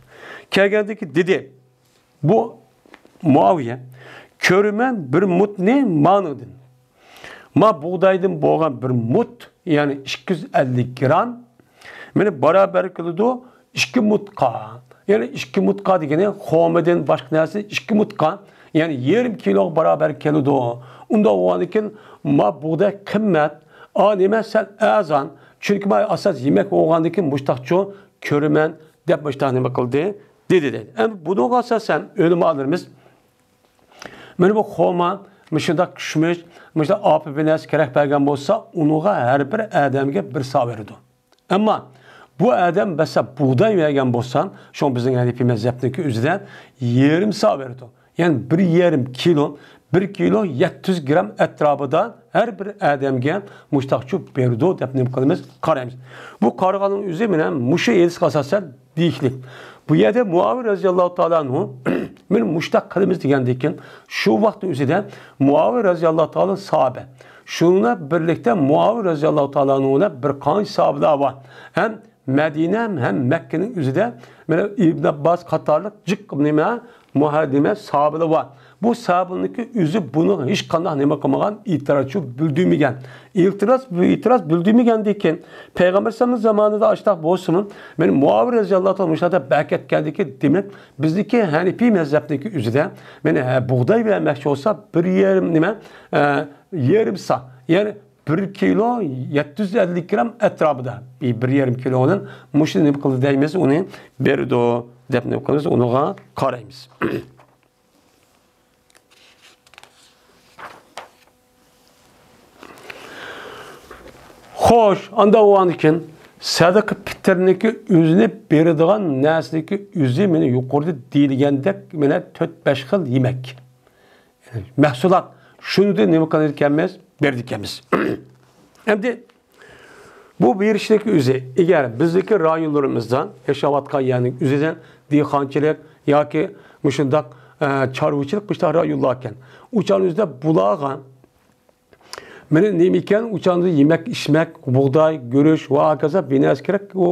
كەلگەندىكى دېدى، بۇ مۇئاۋىيە، كۆرىمەن بىر مۇتنى مانىڭدىن. ما بۇغدايدىن بولغان بىر مۇت، يەنى ئىككى يۈز ئەللىك گرام، مانا، بارابەر كېلىدۇ ئىككى مۇتقا. يەنى ئىككى مۇتقا دېگىنى خورمىدىن باشقا نەرسە ئىككى مۇتقا، يەنى يېرىم كىلوغا بارابەر كېلىدۇ. ئۇنداق بولغاندىكىن، ما بۇغداي قىممەت، ئا، نېمە، سەل ئەرزان. چۈنكى ما ئاساس يېمەك بولغاندىكىن مۇشتاقچۇ كۆرىمەن دەپ مۇشتاق نېمە قىلدى، دېدى دەيدۇ. ئەمدى بۇنىڭغا ئاساسەن ئۆلىمالىرىمىز مانا بۇ خورما، مۇشۇنداق كۈشمۈش، مۇشۇنداق ئاپە بىر نەرسە كېرەك بەرگەن بولسا، ئۇنىڭغا ھەر بىر ئادەمگە بىر سا بېرىدۇ. ئەمما بۇ ئادەم، مەسىلەن، بۇغداي بەرگەن بولسا، شۇڭا بىزنىڭ ھەنىپىي مەزھەپنىڭكى ئۆزىدە يېرىم سا بېرىدۇ. يەنى بىر يېرىم كىلو، بىر كىلو يەتتە يۈز گرام ئەتراپىدا ھەر بىر ئادەمگە مۇشتاقچۇ بېرىدۇ دەپ نېمە قىلىمىز؟ قارايمىز. بۇ قارىغاننىڭ ئۆزى مانا مۇشۇ ھەدىسكە ئاساسەن دېيىشلىك. بۇ يەردە مۇئاۋىيە رەزىياللاھۇ تائالا ئەنھۇ، مانا مۇشتاق قىلىمىز دېگەندىن كېيىن، شۇ ۋاقىتنىڭ ئۆزىدە مۇئاۋىيە رەزىياللاھۇ تائالا ساھابە. شۇنىڭ بىلەن بىرلىكتە مۇئاۋىيە رەزىياللاھۇ تائالا ئەنھۇ بىلەن بىر قانچە ساھابىلەر بار. ھەم مەدىنە ھەم مەككىنىڭ ئۆزىدە، مانا، ئىبن ئابباس قاتارلىق جىق نېمە، مۇھەددىمە ساھابىلەر بار. بۇ ساھابىلەرنىڭكى ئۆزى بۇنىڭغا ھېچقانداق نېمە قىلمىغان، ئېتىراز بىلدۈرمىگەن. ئېتىراز، ئېتىراز بىلدۈرمىگەندىن كېيىن، پەيغەمبەر ئەلەيھىسسالامنىڭ زامانىدا ئاشتاق بولسىمۇ، مانا مۇئاۋىيە رەزىياللاھۇ تائالا مۇشۇنداق بەرىكەتكەندىكى، دېمەك، بىزنىڭكى ھەنىپىي مەزھەپنىڭكى ئۆزىدە، مانا، ھە، بۇغداي بەرمەكچى بولسا، بىر يېرىم نېمە، ئە، يېرىم سا، يەنى بىر كىلو يەتتە يۈز ئەللىك گرام ئەتراپىدا، بىر، بىر يېرىم كىلونى مۇشۇ نېمە قىلدى دەيمىز، ئۇنى بېرىدۇ دەپ نېمە قىلىمىز، ئۇنىڭغا قارايمىز. خوش، ئانداق بولغاندىكىن سەدىقە پىتىرنىڭكى ئۆزىنى بېرىدىغان نەرسىنىڭكى ئۆزى مانا يۇقىرىدا دېيىلگەندەك مانا تۆت بەش خىل يېمەك. مەھسۇلات، شۇنى نېمە قىلىدىكەنمىز؟ بېرىدىكەنمىز. ئەمدى بۇ بېرىشنىڭكى ئۆزى، ئەگەر بىزنىڭكى رايونلىرىمىزدا ياشاۋاتقان يەرنىڭ ئۆزىدە دېھقانچىلىق ياكى مۇشۇنداق، ئە، چارۋىچىلىق مۇشۇنداق رايونلار ئىكەن. ئۇ چاغنىڭ ئۆزىدە بۇلارغا مانا نېمە ئىكەن، ئۇ چاغدا يېمەك، ئىچمەك، بۇغداي، گۈرۈچ ۋە ھاكازا بىر نەرسە كېرەك، ئۇ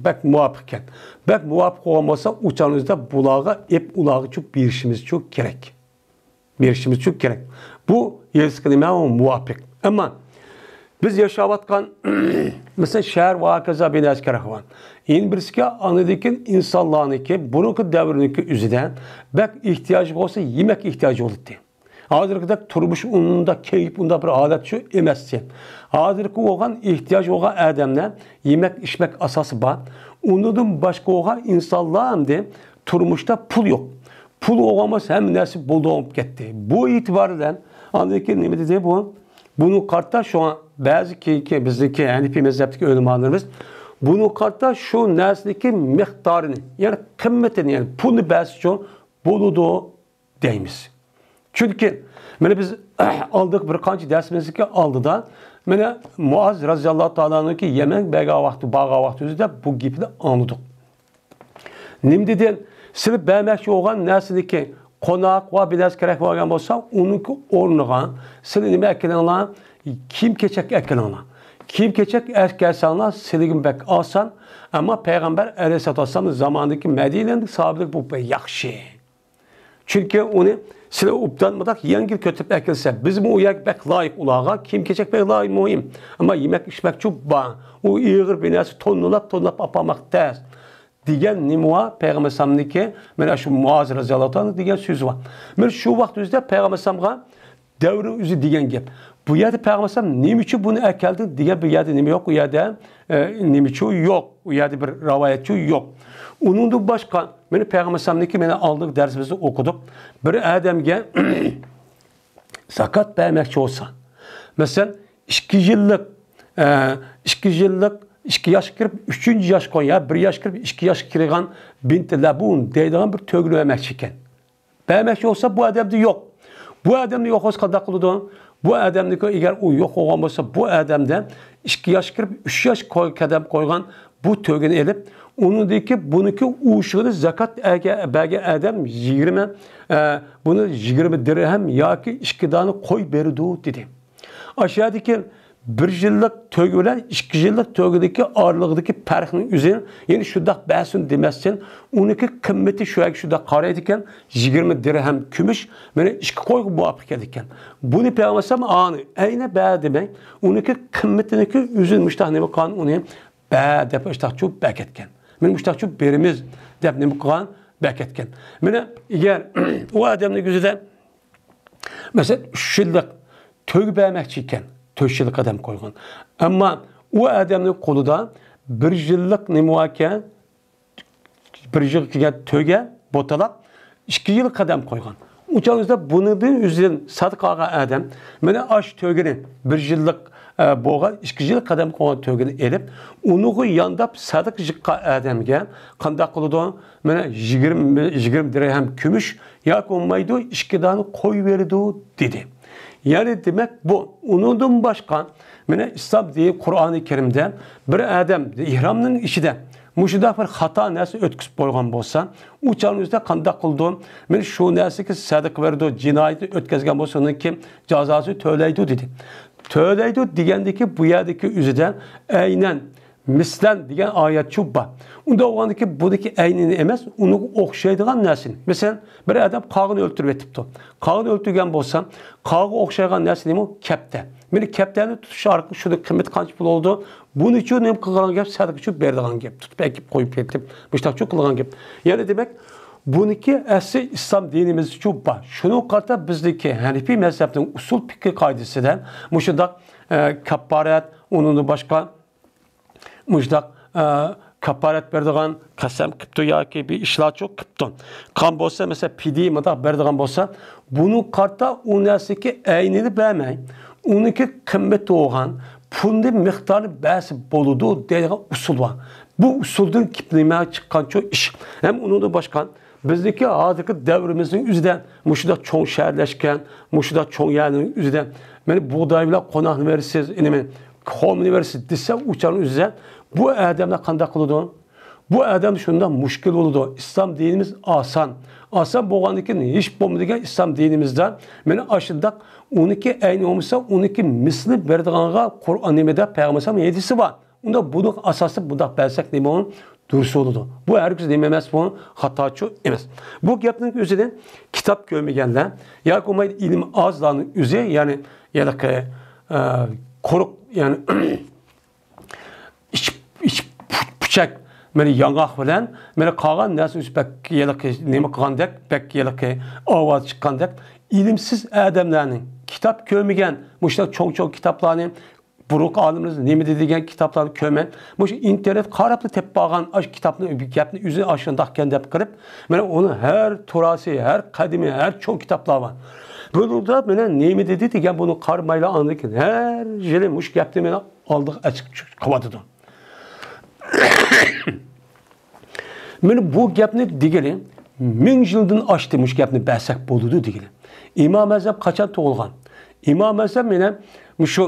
بەك مۇۋاپىق ئىكەن. بەك مۇۋاپىق بولغان بولسا، ئۇ چاغدا بۇلارغا ئېپ، ئۇلارغىچۇ بېرىشىمىزچۇ كېرەك. بېرىشىمىزچۇ كېرەك. بۇ ھېسقا نېمە، ئۇ مۇۋاپىق. ئەمما بىز ياشاۋاتقان، مەسىلەن، شەھەر ۋە ھاكازا بىر نەرسە كېرەك بولغان. يەنە بىرسىكى، ئاندىن كېيىن ئىنسانلارنىڭكى بۇرۇنقى دەۋرنىڭكى ئۆزىدە بەك ئېھتىياجى بولسا، يېمەك ئېھتىياجى بولاتتى. ھازىرقىدەك تۇرمۇش ئۇنداق كەيپ، ئۇنداق بىر ھالەت شۇ ئەمەستى. ھازىرقى بولغان ئېھتىياج بولغان ئادەملەر يېمەك، ئىچمەك ئاساسى بار. ئۇنىڭدىن باشقا بولغان ئىنسانلار ئەمدى تۇرمۇشتا پۇل يوق. پۇل بولغان بولسا ھەممە نەرسە بولىدىغان بولۇپ كەتتى. بۇ ئېتىبار بىلەن ئاندىن كېيىن نېمە دېدى بۇ؟ بۇنى قارىتا شۇڭا بەزى كېيىنكى بىزنىڭكى ھەنىپىي مەزھەپتىكى ئۆلىمالىرىمىز بۇنىڭغا قارىتا شۇ نەرسىنىڭكى مىقدارىنى، يەنى قىممىتىنى، يەنى پۇلنى بەرسىچۇ بولىدۇ دەيمىز. چۈنكى مانا بىز ئالدىقى بىر قانچە دەرسىمىزدىكى ئالدىدا مانا مۇئاز رەزىياللاھۇ تائالا ئەنھۇكى يەمەنگە بارغان ۋاقتى، بارغان ۋاقتىمىزدا بۇ گېپنى ئاڭلىدۇق. نېمە دېدى؟ سىلى بەرمەكچى بولغان نەرسىنىڭكى قوناق ۋە بىر نەرسە كېرەك بولغان بولسا، ئۇنىڭكى ئورنىغا سىلى نېمە ئەكىلىڭلار؟ كىيىم-كېچەك ئەكىلىڭلار. كىيىم-كېچەك ئەكەلسەڭلار، سىلىگىمۇ بەك ئاسان. ئەمما پەيغەمبەر ئەلەيھىسسالاتۇ ۋەسسالام زامانىدىكى مەدىنىدىكى ساھابىلەرگە بۇ بەك ياخشى. چۈنكى ئۇنى سىلى ئوبدان مۇنداق يەڭگىل كۆتۈرۈپ ئەكەلسە، بىزمۇ ئۇ يەرگە بەك لايىق ئۇلارغا، كىيىم-كېچەك بەك لايىق مۇھىم. ئەمما يېمەك-ئىچمەكچۇ بار. ئۇ ئېغىر بىر نەرسە توننىلاپ، توننىلاپ ئاپارماق تەس. دېگەن نېمە بار؟ پەيغەمبەر ئەلەيھىسسالامنىڭكى، مانا شۇ مۇئاز رەزىياللاھۇ تائالا دېگەن سۆزى بار. مانا شۇ ۋاقىت ئۆزىدە پەيغەمبەر ئەلەيھىسسالامغا دەۋرىنىڭ ئۆزى دېگەن گەپ. بۇ يەردە پەيغەمبەر ئەلەيھىسسالام نېمە ئۈچۈن بۇنى ئەكەلدىڭ دېگەن بۇ يەردە نېمە يوق، ئۇ يەردە، ئە، نېمىچۇ يوق، ئۇ يەردە بىر رىۋايەتچۇ يوق. ئۇنىڭدىن باشقا، مانا پەيغەمبەر ئەلەيھىسسالامنىڭكى مانا ئالدىنقى دەرسىمىزدە ئوقۇدۇق. بىر ئادەمگە زاكات بەرمەكچى بولسا، مەسىلەن، ئىككى يىللىق، ئە، ئىككى يىللىق، ئىككى ياشقا كىرىپ، ئۈچىنچى ياشقا يا بىر ياشقا كىرىپ، ئىككى ياشقا كىرگەن بىنتى لەبۇن دەيدىغان بىر تۆگىنى بەرمەكچى ئىكەن. بەرمەكچى بولسا، بۇ ئادەمدە يوق. بۇ ئادەمدە يوق بولسا، قانداق قىلىدۇ؟ بۇ ئادەمدىكى، ئەگەر ئۇ يوق بولغان بولسا، بۇ ئادەمدە ئىككى ياشقا كىرىپ، ئۈچ ياش قوي-، قەدەم قويغان بۇ تۆگىنى ئېلىپ، ئۇنىڭدىكى بۇنىڭكى ئوشىقىنى زاكات ئەگە-، بەرگەن ئادەم يىگىرمە، ئە، بۇنى يىگىرمە دىرھەم ياكى ئىككى دانە قوي بېرىدۇ، دېدى. ئاشۇ يەردىكى بىر يىللىق تۆگە بىلەن ئىككى يىللىق تۆگىدىكى ئارىلىقىدىكى پەرقنىڭ ئۆزى، يەنى شۇنداق بەرسۇن دېمەستىن، ئۇنىڭكى قىممىتى شۇ يەرگە شۇنداق قارايدىكەن، يىگىرمە دىرھەم كۈمۈش، مانا ئىككى قويغا مۇۋاپىق كېلىدىكەن. بۇنى پەيغەمبەر ئەلەيھىسسالام ئانى ئەينە بەر دېمەي، ئۇنىڭكى قىممىتىنىڭكى ئۆزىنى مۇشتاق نېمە قىلغان، ئۇنى بەر دەپ مۇشتاقچۇ بەركەتكەن. مانا مۇشتاقچۇ بېرىمىز دەپ نېمە قىلغان؟ بەركەتكەن. مانا ئەگەر ئۇ ئادەمنىڭ يۈزىدە، مەسىلەن، ئۈچ يىللىق تۆگە بەرمەكچى ئىكەن، تۆت يىللىق قەدەم قويغان. ئەمما ئۇ ئادەمنىڭ قولىدا بىر يىللىق نېمە باركەن، بىر يىلغا كىرگەن تۆگە، بوتىلاق، ئىككى يىل قەدەم قويغان. ئۇ چاغدا بۇنىڭدىن ئۆزىدىن سادىقە ئالغان ئادەم، مانا ئاشۇ تۆگىنى، بىر يىللىق، ئە، بولغان، ئىككى يىل قەدەم قويغان تۆگىنى ئېلىپ، ئۇنىڭغا يانداپ سادىقە يىغقان ئادەمگە قانداق قىلىدۇ؟ مانا يىگىرمە، يىگىرمە دىرھەم كۈمۈش ياكى بولمايدۇ، ئىككى دانە قوي بېرىدۇ، دېدى. يەنى دېمەك، بۇ ئۇنىڭدىن باشقا، مانا ئىسلام دىنى، قۇرئانى كەرىمدە بىر ئادەم ئېھرامنىڭ ئىچىدە مۇشۇنداق بىر خاتا نەرسە ئۆتكۈزۈپ قويغان بولسا، ئۇ چاغنىڭ ئۆزىدە قانداق قىلىدۇ؟ مانا شۇ نەرسىگە سەدىقە بېرىدۇ، جىنايىتى ئۆتكۈزگەن بولسا، ئۇنىڭكى جازاسىنى تۆلەيدۇ، دېدى. تۆلەيدۇ دېگەندىكى بۇ يەردىكى ئۆزىدە ئەينەن مىسلەن دېگەن ئايەتچۇ بار. ئۇنداق بولغاندىكى بۇنىڭكى ئەينىنى ئەمەس، ئۇنىڭغا ئوخشايدىغان نەرسىنى. مەسىلەن، بىر ئادەم قاغىنى ئۆلتۈرۈۋېتىپتۇ. قاغىنى ئۆلتۈرگەن بولسا، قاغىغا ئوخشايدىغان نەرسە نېمە؟ كەپتەر. مانا كەپتەرنى تۇتۇش ئارقىلىق شۇنىڭ قىممىتى قانچە پۇل بولىدۇ؟ بۇنىچۇ نېمە قىلغان گەپ؟ سەدىقىچۇ بېرىدىغان گەپ. تۇتۇپ ئەكىپ قويۇپ كېتىپ، مۇشتاقچۇ قىلغان گەپ. يەنى دېمەك، بۇنىڭكى ئەسلى ئىسلام دىنىمىزچۇ بار. شۇنىڭغا قارىتا بىزدىكى ھەنىپىي مەزھەپنىڭ ئۇسۇل پىقھى قائىدىسىدە مۇشۇنداق، ئە، كاپپارەت، ئۇنىڭدىن باشقا مۇشۇنداق، ئە، كاپپارەت بېرىدىغان، قەسەم قىپتۇ ياكى بىر ئىشلارچۇ قىپتۇ. قان بولسا، مەسىلەن، پىدىيە مۇنداق بېرىدىغان بولسا، بۇنىڭغا قارىتا ئۇ نەرسىگە ئەينىنى بەرمەي، ئۇنىڭكى قىممىتى بولغان پۇلنى مىقدارىنى بەرسە بولىدۇ دەيدىغان ئۇسۇل بار. بۇ ئۇسۇلدىن كېلىپ نېمە چىققانچۇ ئىش؟ ھەم ئۇنىڭدىن باشقا، بىزدىكى ھازىرقى دەۋرىمىزنىڭ ئۆزىدە مۇشۇنداق چوڭ شەھەرلەشكەن، مۇشۇنداق چوڭ يەرنىڭ ئۆزىدە، مانا بۇغداي بىلەن قوناقنى بېرىسىز، نېمە، خورمىنى بېرىسىز دېسە، ئۇ چاغنىڭ ئۆزىدە بۇ ئادەملەر قانداق قىلىدۇ؟ بۇ ئادەم شۇنداق مۈشكۈل بولىدۇ. ئىسلام دىنىمىز ئاسان. ئاسان بولغاندىن كېيىن ھېچ بولمىدىكەن ئىسلام دىنىمىزدا، مانا ئاشۇنداق ئۇنىڭكى ئەينى بولمىسا، ئۇنىڭكى مىسلى بېرىدىغانغا قۇرئان نېمىدە پەيغەمبەر ھەدىسى بار. ئۇندا بۇنىڭ ئاساسى بۇنداق بەرسەك نېمە دۇرۇس بولىدۇ. بۇ ھەرگىز نېمە ئەمەس، بۇ خاتاچۇ ئەمەس. بۇ گەپنىڭ ئۆزىنى كىتاب كۆرمىگەنلەر ياكى بولمايدۇ ئىلمى ئازلارنىڭ ئۆزى، يەنى ھېلىقى، ئە، قۇرۇق، يەنى ئىچ، ئىچ پۇ-، پۇچەك، مانا ياڭاق بىلەن، مانا قالغان نەرسە ئۆزى بەك ھېلىقى نېمە قىلغاندەك، بەك ھېلىقى ئاۋاز چىققاندەك، ئىلىمسىز ئادەملەرنىڭ، كىتاب كۆرمىگەن، مۇشۇنداق چوڭ-چوڭ كىتابلارنى، بۇرۇنقى ئالىملىرىمىز نېمە دېدى دېگەن كىتابلارنى كۆرمەي، مۇشۇ ئىنتېرنېت قاراپلا تېپىپ بارغان ئاشۇ كىتابنى، گەپنى ئۆزى ئاشۇنداقكەن دەپ قىلىپ، مانا ئۇنى ھەر تۇراسى، ھەر قەدىمى، ھەر چوڭ كىتابلار بار. بۇنىڭدا مانا نېمە دېدى دېگەن بۇنى قارىمايلا ئاندىن كېيىن ھەر يىلى مۇشۇ گەپنى مانا ئالدىغا ئەچىقىپ چىقىۋاتىدۇ. مانا بۇ گەپنى دېگىلى مىڭ يىلدىن ئاشتى، مۇشۇ گەپنى بەرسەك بولىدۇ دېگىلى. ئىمام ئەزەم قاچان تۇغۇلغان؟ ئىمام ئەزەم مانا مۇشۇ،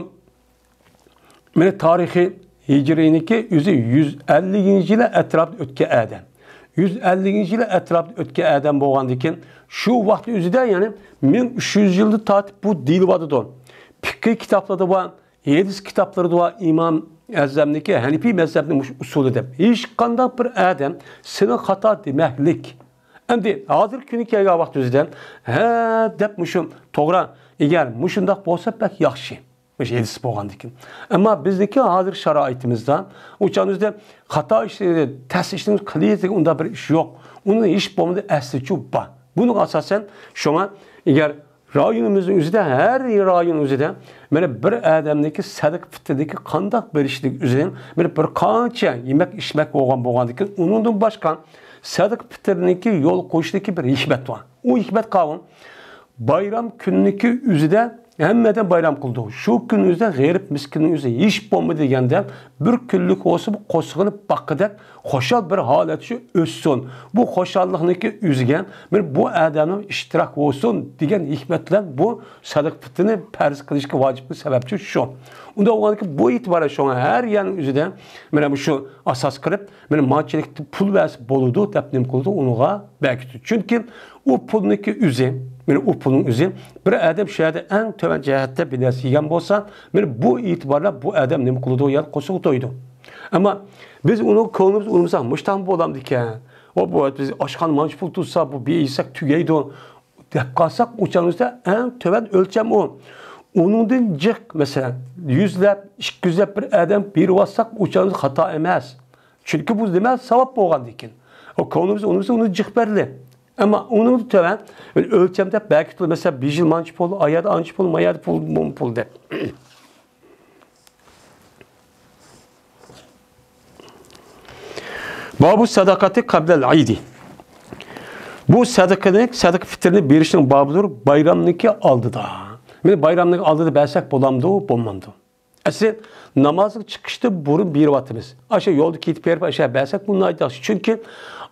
مانا تارىخى ھىجرىينىڭكى ئۆزى يۈز ئەللىكىنچى يىلى ئەتراپىدا ئۆتكەن ئادەم. يۈز ئەللىكىنچى يىلى ئەتراپىدا ئۆتكەن ئادەم بولغاندىكىن، شۇ ۋاقىت ئۆزىدە، يەنى مىڭ ئۈچ يۈز يىلدىن تارتىپ بۇ دېيىلىۋاتىدۇ. پىقھىي كىتابلاردا بار، ھەدىس كىتابلىرىدا بار، ئىمام ئەزەمنىكى ھەنىپىي مەزھەپنىڭ مۇشۇ ئۇسۇلى دەپ. ھېچقانداق بىر ئادەم سېنى خاتا دېمەكلىك. ئەمدى ھازىرقى كۈنى كەلگەن ۋاقىت ئۆزىدە، ھە دەپ مۇشۇ توغرا، ئەگەر مۇشۇنداق بولسا بەك ياخشى. مۇشۇ ھەدىس بولغاندىكىن. ئەمما بىزنىڭكى ھازىر شارائىتىمىزدا ئۇ چاغنىڭ ئۆزىدە خاتا ئىش، تەس ئىشنى قىلىۋېتىدىغان ئۇنداق بىر ئىش يوق. ئۇنىڭ ھېچ بولمىدى ئەسلىچۇ بار. بۇنىڭغا ئاساسەن شۇڭا ئەگەر رايونىمىزنىڭ ئۆزىدە، ھەر رايون ئۆزىدە مانا بىر ئادەمنىڭكى سەدىقە پىتىرنىڭكى قانداق بېرىشلىك ئۆزىنىڭ مانا بىر قانچە يېمەك ئىچمەك بولغان بولغاندىكىن ئۇنىڭدىن باشقا سەدىقە پىتىرنىڭكى يول قويۇشتىكى بىر ھېكمەت بار. ئۇ ھېكمەت قاۋۇن بايرام كۈننىكى ئۆزىدە ھەممە ئادەم بايرام قىلىدۇ. شۇ كۈن ئۆزىدە غېرىب مىسكىننىڭ ئۆزى ھېچ بولمىدى دېگەندە بىر كۈنلۈك بولسا بۇ قوسىقىنى باققىدەك خۇشال بىر ھالەتتە ئۆتسۇن. بۇ خۇشاللىقنىڭكى ئۆزىگە بىر بۇ ئادەمنىڭ ئىشتىراك بولسۇن دېگەن ھېكمەت بىلەن بۇ سەدىقە پىتىرنى پەرز قىلىشقا ۋاجىپ سەۋەبچى شۇ. ئۇنداق بولغاندىكىن بۇ ئېتىبارى شۇڭا ھەر يەرنىڭ ئۆزىدە مانا مۇشۇ ئاساس قىلىپ مانا مانچىلىك پۇل بەرسە بولىدۇ دەپ نېمە قىلىدۇ، ئۇنىڭغا بەرگۈدۇر. چۈنكى ئۇ پۇلنىڭكى ئۆزى، مانا ئۇ پۇلنىڭ ئۆزى بىر ئادەم شۇ يەردە ئەڭ تۆۋەن جەھەتتە بىر نەرسە يېگەن بولسا، مانا بۇ ئېتىبارلا بۇ ئادەم نېمە قىلىدۇ، يەنى قورسىقى تويىدۇ. ئەمما بىز ئۇنىڭ كۆڭلىمىز ئۇرمىساق، مۇشتاقمۇ بولامدىكەن؟ ئۇ بۇ بىز ئاشخانا مانچە پۇل تۇتسا، بۇ بىر يېسەك تۈگەيدۇ دەپ قالساق، ئۇ چاغنىڭدا ئەڭ تۆۋەن ئۆلچەم ئۇ. ئۇنىڭدىن جىق، مەسىلەن، يۈزلەپ، ئىككى يۈزلەپ بىر ئادەم بېرىۋاتساق، ئۇ چاغنىڭدا خاتا ئەمەس. چۈنكى بۇ نېمە؟ ساۋاب بولغاندىكىن. ئۇ كۆڭلىمىز ئۇنىمىز ئۇنى جىق بەرلى. ئەمما ئۇنىڭدىن تۆۋەن ئۆلچەمدە بەرگۈدۇر، مەسىلەن، بىر يىل مانچە پۇل، ئايادا ئانچە پۇل، مايادا پۇل، مۇم پۇل دەپ. بابۇ سەدەقەتى قەبلەل ئەيدى. بۇ سەدىقىنى، سەدىقە پىتىرنى بېرىشنىڭ بابىدۇر بايرامنىڭكى ئالدىدا. مانا بايرامنىڭ ئالدىدا بەرسەك بولامدۇ، بولمامدۇ؟ ئەسلى نامازغا چىقىشتىن بۇرۇن بېرىۋاتىمىز. ئاشۇ يولدا كېتىپ بېرىپ ئاشۇ بەرسەك بۇ ناھايىتى ياخشى. چۈنكى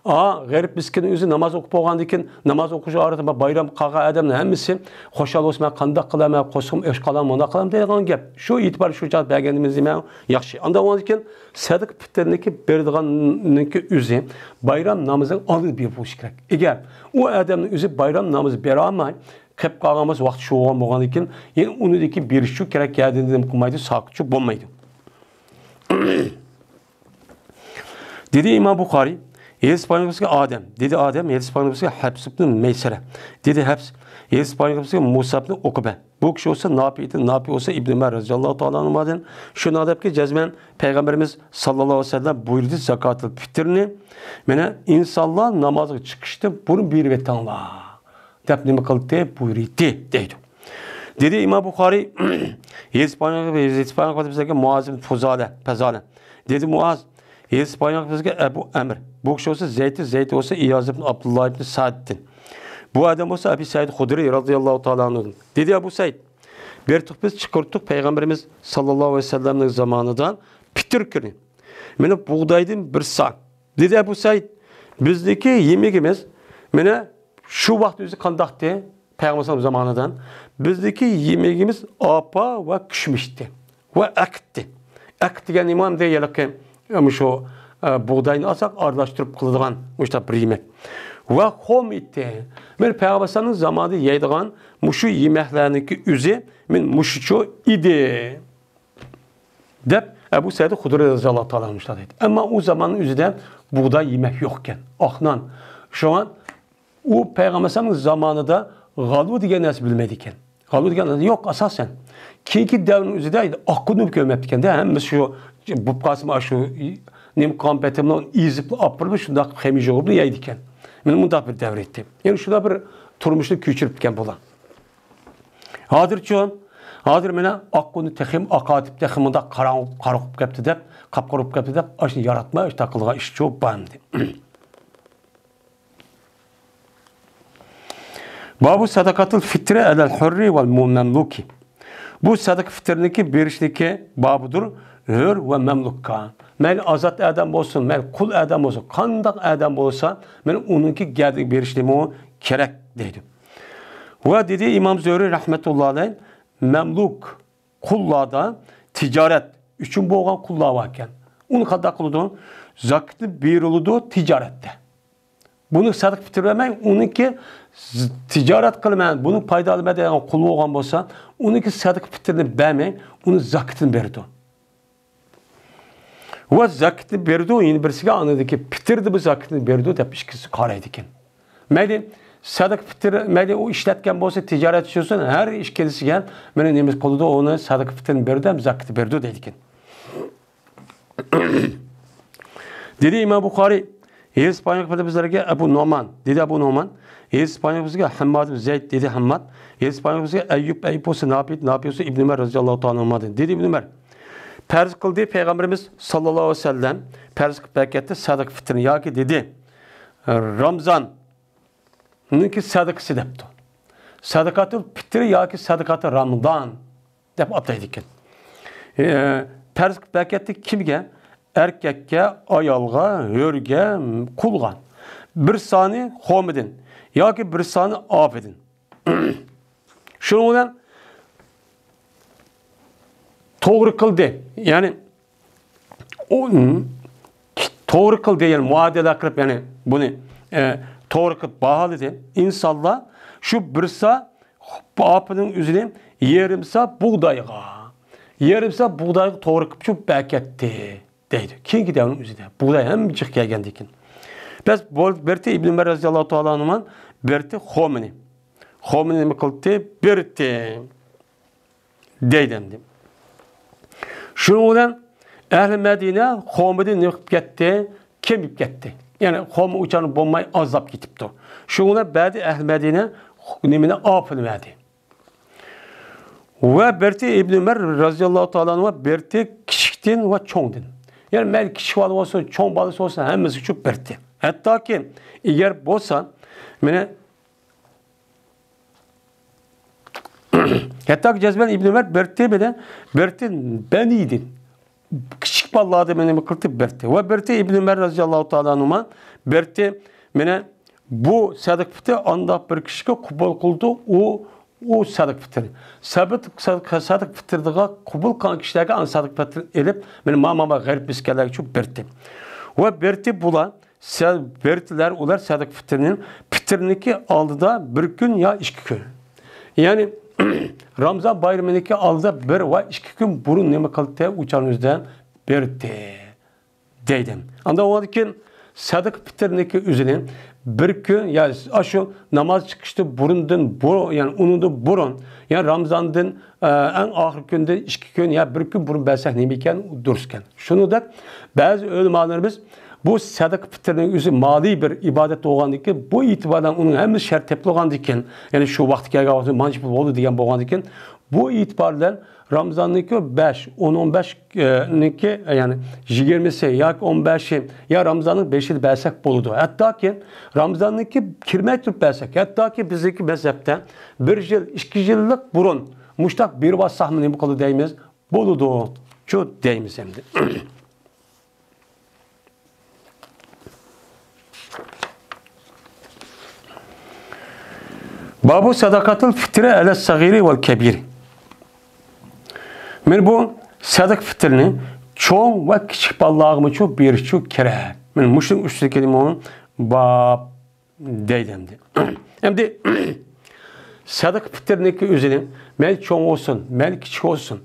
ئا، غېرىب مىسكىن ئۆزى ناماز ئوقۇپ بولغاندىن كېيىن، ناماز ئوقۇش ئارىدا بايرام قالغان ئادەملەر ھەممىسى خۇشال بولسا، مەن قانداق قىلىمەن، قورسىقىم ئاچ قالامدۇ، مۇنداق قىلامدۇ دەيدىغان گەپ. شۇ ئېتىبار شۇ چاغ بەرگەندىمىز دېمەڭ ياخشى. ئاندىن ئاندىن كېيىن سەدىقە پىتىرنىڭكى بېرىدىغاننىڭكى ئۆزى بايرام نامىزىنىڭ ئالدىدا بېرىپ بولۇشى كېرەك. ئەگەر ئۇ ئادەمنىڭ ئۆزى بايرام نامىزى بېرەلمەي قېلىپ قالغان بولسا، ۋاقتى شۇ بولغان بولغاندىن كېيىن، يەنە ئۇنىڭدىكى بېرىشچۇ كېرەك يەردىن نېمە قىلمايدۇ، ساقىتچۇ بولمايدۇ. دېدى ئىمام بۇخارىي، ھەدىس پەيغەمبىرىمىزگە ئادەم، دېدى ئادەم، ھەدىس پەيغەمبىرىمىزگە ھەپس ئىبن مەيسەرە، دېدى ھەپس، ھەدىس پەيغەمبىرىمىزگە مۇسا ئىبن ئۇقبە. بۇ كىشى بولسا ناپىدىن، ناپى بولسا ئىبن ئۆمەر رەزىياللاھۇ تائالا ئەنھۇدىن شۇنداق دەپكى، جەزمەن پەيغەمبىرىمىز ساللاللاھۇ ئەلەيھى ۋەسەللەم بۇيرۇدى، زاكاتۇل پىتىرنى، مانا، ئىنسانلار نامازغا چىقىشتىن بۇرۇن بېرىۋېتىڭلار دەپ نېمە قىلدى؟ بۇيرۇيتتى دەيدۇ. دېدى ئىمام بۇخارىي، ھەدىس پەيغەمبىرىمىزگە مۇئاز ئىبن پۇزالە، پەزالە. دېدى مۇئاز، ھەدىس پەيغەمبىرىمىزگە ئەبۇ ئەمر. بۇ كىشى بولسا زەيد، زەيد بولسا ئىياز ئىبن ئابدۇللا ئىبن سەئدتىن. بۇ ئادەم بولسا ئەبى سەئىد خۇدرىي رەزىياللاھۇ تائالا ئەنھۇدىن. دېدى ئەبۇ سەئىد، بېرىتۇق بىز، چىقىرتۇق پەيغەمبىرىمىز ساللاللاھۇ ئەلەيھى ۋەسەللەمنىڭ زامانىدا پىتىر كۈنى. مانا بۇغدايدىن بىر سا. دېدى ئەبۇ سەئىد، بىزنىڭكى يېمىكىمىز، مانا شۇ ۋاقىت ئۆزى قانداقتى؟ پەيغەمبەر زامانىدا بىزنىڭكى يېمىكىمىز ئاپا ۋە كۈشمىشتى ۋە ئەقىتتى. ئەقىت دېگەن نېمە؟ دېگەن ھېلىقى، ئە، مۇشۇ، ئە، بۇغداينى ئالساق ئارىلاشتۇرۇپ قىلىدىغان مۇشۇنداق بىر يېمەك. ۋە خۇم ئىتى. مانا پەيغەمبەر زامانىدا يەيدىغان مۇشۇ يېمەكلەرنىڭكى ئۆزى مانا مۇشۇچۇ ئىدى. دەپ ئەبۇ سەئىد خۇدرى رەزىياللاھۇ تائالا ئەنھۇ شۇنداق دەيدۇ. ئەمما ئۇ زاماننىڭ ئۆزىدە بۇغداي يېمەك يوق ئىكەن. ئاق نان. شۇڭا ئۇ پەيغەمبەر ئەلەيھىسسالامنىڭ زامانىدا غالۇ دېگەن نەرسە بىلمەيدىكەن. غالۇ دېگەن نەرسە يوق ئاساسەن. كېيىنكى دەۋرنىڭ ئۆزىدە ئاققۇنۇم كۆرمەپتىكەن-دە، ھەممىسى شۇ بولۇپ قالسىمۇ شۇ نېمە قالغان پېتىمۇ ئېزىپ ئاپىرىپ شۇنداق خېمىر يۇغۇرۇپ يەيدىكەن. مانا مۇنداق بىر دەۋر ئىدى. يەنى شۇنداق بىر تۇرمۇشنى كۆچۈرۈپتىكەن بۇلار. ھازىرچۇ؟ ھازىر مانا ئاققۇنى تېخىمۇ ئاقارتىپ، تېخىمۇ مۇنداق قاراڭغۇ، قارا بولۇپ كەپتۇ دەپ، قاپقارا بولۇپ كەپتۇ دەپ، ئاشۇنى ياراتما، ئىشتا قىلغان ئىشچۇ بار ئەمدى. بابۇ سەدەقەتىل فىترى ئەلەل ھۇررى ۋەل مۇمەملۇكى. بۇ سەدىقە پىتىرنىڭكى بېرىشنىڭكى بابىدۇر ھۆر ۋە مەملۇكقا. مەيلى ئازاد ئادەم بولسۇن، مەيلى قۇل ئادەم بولسۇن، قانداق ئادەم بولسا، مەيلى ئۇنىڭكى گەدىنىگە بېرىشلىمۇ كېرەك دەيدۇ. ۋە دېدى ئىمام زۆھرى رەھمەتۇللا ئەلەيھ، مەملۇك قۇللاردا تىجارەت ئۈچۈن بولغان قۇللار باركەن. ئۇنى قانداق قىلىدۇ؟ زاكىتى بېرىلىدۇ تىجارەتتە. بۇنى سەدىقە پىتىر بەرمەي، ئۇنىڭكى ز-، تىجارەت قىلىمەن، بۇنى پايدا ئالىمەن دەيدىغان قۇل بولغان بولسا، ئۇنىڭكى سەدىقە پىتىرنى بەرمەي، ئۇنى زاكىتىنى بېرىدۇ. ۋە زاكىتنى بېرىدۇ، يەنە بىرسىگە ئاندىن كېيىن پىتىردە بۇ زاكىتنى بېرىدۇ دەپ ئىككىسى قارايدىكەن. مەيلى سەدىقە پىتىر، مەيلى ئۇ ئىشلەتكەن بولسا، تىجارەت ئىشلىسۇن، ھەر ئىككىلىسىگە مانا نېمە قىلىدۇ، ئۇنى سەدىقە پىتىرنى بېرىدۇ ھەم زاكىتنى بېرىدۇ دەيدىكەن. دېدى ئىمام بۇخارىي، ھەدىس بايان قىلىپ بىزلەرگە ئەبۇ نومان، دېدى ئەبۇ نومان، ھەدىس بايان قىلىپ بىزگە ھەمماد ئىبن زەيد، دېدى ھەمماد، ھەدىس بايان قىلىپ بىزگە ئەييۇب، ئەييۇب بولسا ناپىد، ناپىد بولسا ئىبن ئۆمەر رەزىياللاھۇ تائالا ئەنھۇما دېدى. دېدى ئىبن ئۆمەر، پەرز قىلدى پەيغەمبىرىمىز ساللاللاھۇ ئەلەيھى ۋەسەللەم، پەرز قىلىپ بەركەتتى سەدىقە پىتىرنى ياكى دېدى، رامزاننىڭكى سەدىقىسى دەپتۇ. سەدىقاتۇل پىترى ياكى سەدىقاتۇ رامضان دەپ ئاتايدىكەن. ئە، پەرز قىلىپ بەركەتتى كىمگە؟ ئەركەككە، ئايالغا، ھۆرگە، قۇلغا. بىر سانى خورمىدىن ياكى بىر سانى ئاپىدىن. شۇنىڭ بىلەن توغرا قىلدى. يەنى ئۇ توغرا قىلدى، يەنى مۇئادىلە قىلىپ، يەنى بۇنى، ئە، توغرا قىلىپ باھالىدى. ئىنسانلار شۇ بىر سا ئاپىنىڭ ئۆزىنى يېرىم سا بۇغدايغا، يېرىم سا بۇغدايغا توغرا قىلىپ چۈشۈپ بەركەتتى دەيدۇ. كېيىنكى دەۋرنىڭ ئۆزىدە بۇغداي ھەممە جىق كەلگەندىكىن. بەس بولدى، بېرىتى ئىبن ئۆمەر رەزىياللاھۇ تائالا ئەنھۇما بېرىتى خورمىنى. خورمىنى نېمە قىلدى؟ بېرىتى دەيدۇ ئەمدى. شۇنىڭ بىلەن ئەھلى مەدىنە خورمىدىن نېمە قىلىپ كەتتى؟ كېمىپ كەتتى. يەنى خورما ئۇچانى بولماي ئازلاپ كېتىپتۇ. شۇنىڭ بىلەن بەزى ئەھلى مەدىنە نېمىنى ئاپىنى بەردى. ۋە بېرىتى ئىبن ئۆمەر رەزىياللاھۇ تائالا ئەنھۇما بېرىتى كىچىكتىن ۋە چوڭدىن. يەنى مەيلى كىچىك بالا بولسۇن، چوڭ بالىسى بولسۇن، ھەممىسى ئۈچۈن بېرىتى. ھەتتاكى ئەگەر بولسا، مانا، ھەتتاكى جەزمەن ئىبن ئۆمەر بېرىتى مانا، بېرىتى بەنىيدىن، كىچىك بالىلاردىن مانا نېمە قىلىپ بېرىتى. ۋە بېرىتى ئىبن ئۆمەر رەزىياللاھۇ تائالا ئەنھۇما بېرىتى مانا بۇ سەدىقە پىتى ئانداق بىر كىشىگە قوبۇل قىلدى، ئۇ، ئۇ سەدىقە پىتىنى. سەبىت-، سەدىقە، سەدىقە پىتىرغا قوبۇل قىلغان كىشىلەرگە ئان سەدىقە پىتىنى ئېلىپ، مانا، ما، ما، ما غەرىب مىسكىنلەرگە شۇ بېرىتى. ۋە بېرىتى بۇلار، سە-، بېرىتىلەر ئۇلار سەدىقە پىتىرنى، پىتىرنىكى ئالدىدا بىر كۈن يا ئىككى كۈن. يەنى، رامزان بايرىمىنىكى ئالدىدا بىر ۋە ئىككى كۈن بۇرۇن نېمە قىلدى؟ ئۇچان ئۆزىدە بېرىتى. دەيدۇ. ئاندىن ئۇنىڭدىن كېيىن سەدىقە پىتىرنىڭكى ئۆزىنى بىر كۈن يا ئاشۇ ناماز چىقىشتىن بۇرۇندىن بۇ-، يەنى ئۇنىڭدىن بۇرۇن، يەنى رامزاندىن، ئە، ئەڭ ئاخىرقى كۈندىن ئىككى كۈن يا بىر كۈن بۇرۇن بەرسەك نېمە ئىكەن، دۇرۇس ئىكەن. شۇنى دەپ بەزى ئۆلىمالىرىمىز بۇ سەدىقە پىتىرنىڭ ئۆزى مالىي بىر ئىبادەت بولغاندىن كېيىن، بۇ ئېتىبار بىلەن ئۇنىڭ ھەممىسى شەرت تېپىلغاندىن كېيىن، يەنى شۇ ۋاقتى كەلگەن ۋاقتىدا مانچە پۇل بولدى دېگەن بولغاندىن كېيىن، بۇ ئېتىبار بىلەن رامزاننىڭكى بەش، ئون، ئون بەش نىڭكى، يەنى يىگىرمىسى ياكى ئون بەشى يا رامزاننىڭ بېشىدا بەرسەك بولىدۇ. ھەتتاكى رامزاننىڭكى كىرمەي تۇرۇپ بەرسەك، ھەتتاكى بىزنىڭكى مەزھەپتە بىر يىل، ئىككى يىللىق بۇرۇن مۇشتاق بېرىۋاتساقمۇ نېمە قىلىدۇ دەيمىز؟ بولىدۇ، شۇ دەيمىز ئەمدى. بابۇ سەدەقەتىل فىترى ئەلەس سەغىرى ۋەل كەبىرى. مانا بۇ سەدەقە فىترىنى چوڭ ۋە كىچىك بالىلارغىمۇچۇ بېرىشچۇ كېرەك. مانا مۇشۇنىڭ ئۈستىدىكى باب دەيدۇ ئەمدى. ئەمدى سەدەقە فىترىنىڭكى ئۆزىنى مەيلى چوڭ بولسۇن، مەيلى كىچىك بولسۇن،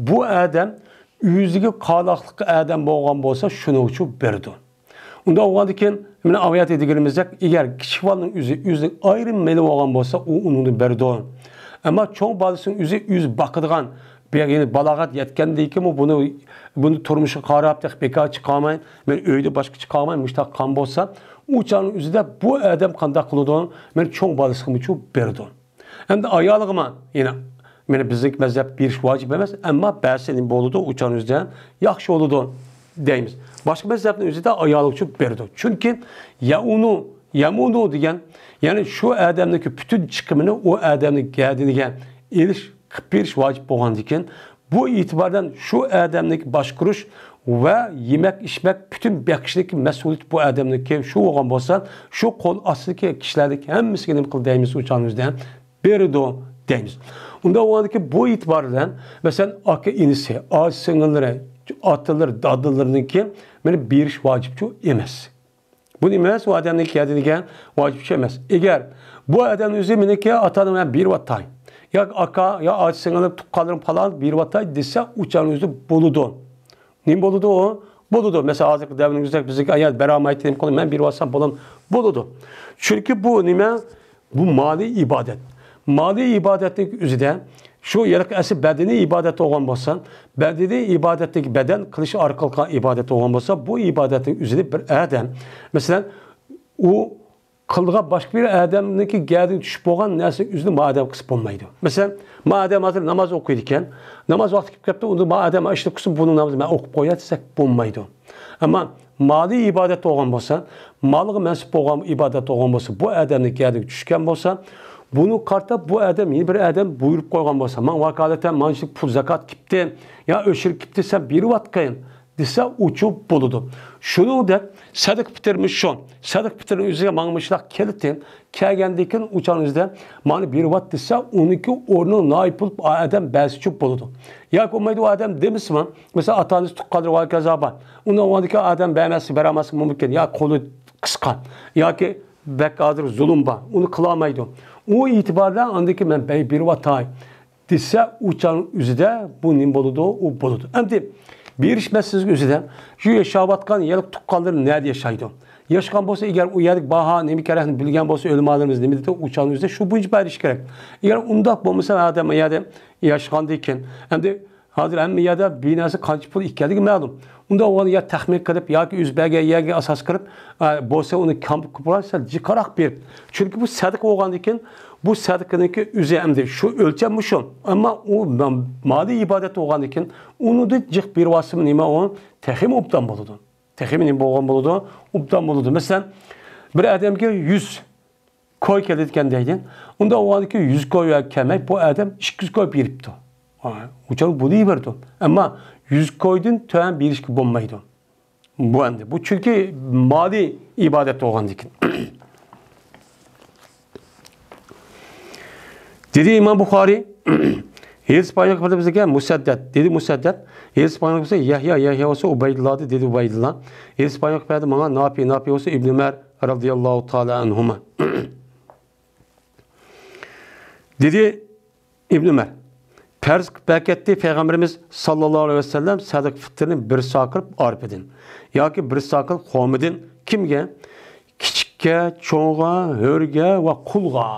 بۇ ئادەم ئۆزىگە قالاقلىق ئادەم بولغان بولسا، شۇنىڭغىچۇ بېرىدۇ. ئۇنداق بولغاندىكىن، مانا ئايەتتە دېگىنىمىزدەك، ئەگەر كىچىك بالىنىڭ ئۆزى، ئۆزىنىڭ ئايرىم مېلى بولغان بولسا، ئۇ ئۇنىڭدىن بېرىدۇ. ئەمما چوڭ بالىسىنىڭ ئۆزى، ئۆزى باقىدىغان، بىر يەنە بالاغەت يەتكەندىن كېيىنمۇ بۇنى، بۇنى تۇرمۇشقا قاراپ، تېخى بىكار چىقارماي، مەن ئۆيدە باشقا چىقارماي، مۇشۇنداق قالغان بولسا، ئۇ چاغنىڭ ئۆزىدە بۇ ئادەم قانداق قىلىدۇ؟ مانا چوڭ بالىسىغىمۇچۇ بېرىدۇ. ئەمدى ئايالىغىمۇ، يەنە، مانا بىزنىڭكى مەزھەپ بېرىش ۋاجىپ ئەمەس، ئەمما بەرسە نېمە بولىدۇ، ئۇ چاغنىڭ ئۆزىدە ياخشى بولىدۇ دەيمىز. باشقا مەزھەپنىڭ ئۆزىدە ئايالىغىچۇ بېرىدۇ. چۈنكى يەئۇنۇ، يەمۇنۇ دېگەن، يەنى شۇ ئادەمنىڭكى پۈتۈن چىقىمىنى ئۇ ئادەمنىڭ گەدىنىگە ئېلىش قىلىپ بېرىش ۋاجىپ بولغاندىكىن، بۇ ئېتىبار بىلەن شۇ ئادەمنىڭكى باشقۇرۇش ۋە يېمەك-ئىچمەك، پۈتۈن بېقىشنىڭكى مەسئۇلىيىتى بۇ ئادەمنىڭكى شۇ بولغان بولسا، شۇ قول ئاستىدىكى كىشىلەرنىڭكى ھەممىسىگە نېمە قىل دەيمىز، ئۇ چاغنىڭ ئۆزىدە بېرىدۇ دەيمىز. ئۇنداق بولغاندىكىن بۇ ئېتىبار بىلەن، مەسىلەن، ئاكا-ئىنىسى، ئاچا-سىڭىللىرى، ئاتىلىرى، دادىلىرىنىڭكى مانا بېرىش ۋاجىپچۇ ئەمەس. بۇ نېمە ئەمەس؟ ئۇ ئادەمنىڭ كەدىنىگە ۋاجىپچى ئەمەس. ئەگەر بۇ ئادەم ئۆزى مېنىڭكى ئاتا-ئانام مەن بېرىۋاتاي، ياكى ئاكا، يا ئاچا-سىڭىل، تۇغقانلىرىم پالان بېرىۋاتاي دېسە، ئۇ چاغنىڭ ئۆزىدە بولىدۇ. نېمە بولىدۇ ئۇ؟ بولىدۇ. مەسىلەن، ھازىرقى دەۋرنىڭ ئۆزىدە بىزنىڭكى ئايال بېرەلمەيتتى، نېمە قىلىمەن، مەن بېرىۋاتسام بولام، بولىدۇ. چۈنكى بۇ نېمە؟ بۇ مالىي ئىبادەت. مالىي ئىبادەتنىڭ ئۆزىدە شۇ ھېلىقى ئەسلى بەدىنىي ئىبادەت بولغان بولسا، بەدىنىي ئىبادەتتىكى بەدەن قىلىش ئارقىلىق قىلغان ئىبادەت بولغان بولسا، بۇ ئىبادەتنىڭ ئۆزىنى بىر ئادەم، مەسىلەن، ئۇ قىلىدىغان باشقا بىر ئادەمنىڭكى گەدىنىگە چۈشۈپ بولغان نەرسىنىڭ ئۆزىنى ما ئادەم قىلسا بولمايدۇ. مەسىلەن، ما ئادەم ھازىر ناماز ئوقۇيدىكەن، ناماز ۋاقتى كېلىپ كەپتۇ، ئۇندا ما ئادەم ئىشنى قىلسۇن، بۇنىڭ نامىزىنى مەن ئوقۇپ قوياي دېسەك بولمايدۇ. ئەمما مالىي ئىبادەت بولغان بولسا، مالغا مەنسۇپ بولغان ئىبادەت بولغان بولسا، بۇ ئادەمنىڭ گەدىنىگە چۈشكەن بولسا، بۇنى قارىتا بۇ ئادەم يەنە بىر ئادەم بۇيرۇپ قويغان بولسا، ماڭا ۋاكالىتەن مانچىلىك پۇل زاكات كېپتۇ، يا ئۆشۈر كېپتۇ، سەن بېرىۋاتقىن دېسە، ئۇچۇ بولىدۇ. شۇنىڭدەك سەدىقە پىتىرمۇ شۇ. سەدىقە پىتىرنىڭ ئۆزىگە ماڭا مۇشۇنداق كېلىتىن، كەلگەندىن كېيىن ئۇ چاغنىڭ ئۆزىدە مانا بېرىۋات دېسە، ئۇنىڭكى ئورنىغا نائىب بولۇپ ئادەم بەرسىچۇ بولىدۇ. ياكى بولمايدۇ، ئۇ ئادەم دېمىسىمۇ، مەسىلەن، ئاتا-ئانىسى، تۇغقانلىرى ۋە ھاكازا بار. ئۇنىڭ ئورنىدىكى ئادەم بەرمەسلىك، بېرەلمەسلىكى مۇمكىن. يا قولى قىسقا، ياكى بەك ھازىر زۇلۇم بار، ئۇنى قىلالمايدۇ. ئۇ ئېتىباردا ئاندىكى مەن بەي بېرىۋاتاي دېسە، ئۇ چاغنىڭ ئۆزىدە بۇ نېمە بولىدۇ؟ ئۇ بولىدۇ. ئەمدى بېرىش مەسىلىسىنىڭ ئۆزىدە شۇ ياشاۋاتقان يەرلىك تۇغقانلىرى نەدە ياشايدۇ؟ ياشىغان بولسا، ئەگەر ئۇ يەرلىك باھا نېمە كېرەكلىكنى بىلگەن بولسا، ئۆلىمالىرىمىز نېمە دېدى، ئۇ چاغنىڭ ئۆزىدە شۇ بويىچە بېرىش كېرەك. ئەگەر ئۇنداق بولمىسا، ئادەم ئۇ يەردە ياشىغاندىن كېيىن، ئەمدى ھازىر ھەممە يەردە بىر نەرسە قانچە پۇل ئىكەنلىكى مەلۇم. ئۇنداق بولغاندا يا تەخمىن قىلىپ ياكى ئۆزى بەرگەن يەرگە ئاساس قىلىپ، ئە، بولسا ئۇنى كامپۇت قىلىپ ئالسا جىقراق بېرىپ. چۈنكى بۇ سەدىقە بولغاندىن كېيىن، بۇ سەدىقىنىڭكى ئۆزى ئەمدى شۇ ئۆلچەم شۇ. ئەمما ئۇ مە-، مالىي ئىبادەت بولغاندىن كېيىن، ئۇنىڭدىن جىق بېرىۋالسىمۇ نېمە ئۇ تېخىمۇ ئوبدان بولىدۇ. تېخىمۇ نېمە بولغان بولىدۇ؟ ئوبدان بولىدۇ. مەسىلەن، بىر ئادەمگە يۈز كوي كېلىدىكەن دەيدۇ. ئۇنداق بولغاندىكىن يۈز كوي كەلمەي، بۇ ئادەم ئىككى يۈز كوي بېرىپتۇ. ئۇچۇر بۇنى بېرىدۇ. ئەمما يۈز كويدىن تۆۋەن بېرىشكە بولمايدۇ. بۇ ئەمدى. بۇ چۈنكى مالىي ئىبادەت بولغاندىكىن. دېدى ئىمام بۇخارىي، ھېدىس پايغىمبىرىمىزگە مۇسەددەد، دېدى مۇسەددەد، ھېدىس پايغىمبىرىمىزگە يەھيا، يەھيا بولسا ئۇبەيدۇللا، دېدى ئۇبەيدۇللا. ھېدىس پايغىمبىرى ماڭا ناپى، ناپى بولسا ئىبنى ئۆمەر رەزىياللاھۇ تائالا ئەنھۇما. دېدى ئىبن ئۆمەر، پەرز قىلىپ بەركەتتى پەيغەمبىرىمىز ساللاللاھۇ ئەلەيھى ۋەسەللەم سەدىقە پىتىرنى بىر ساقىرىپ ئارپىدىن ياكى بىر ساقىرىپ خورمىدىن كىمگە؟ كىچىككە، چوڭغا، ھۆرگە ۋە قۇلغا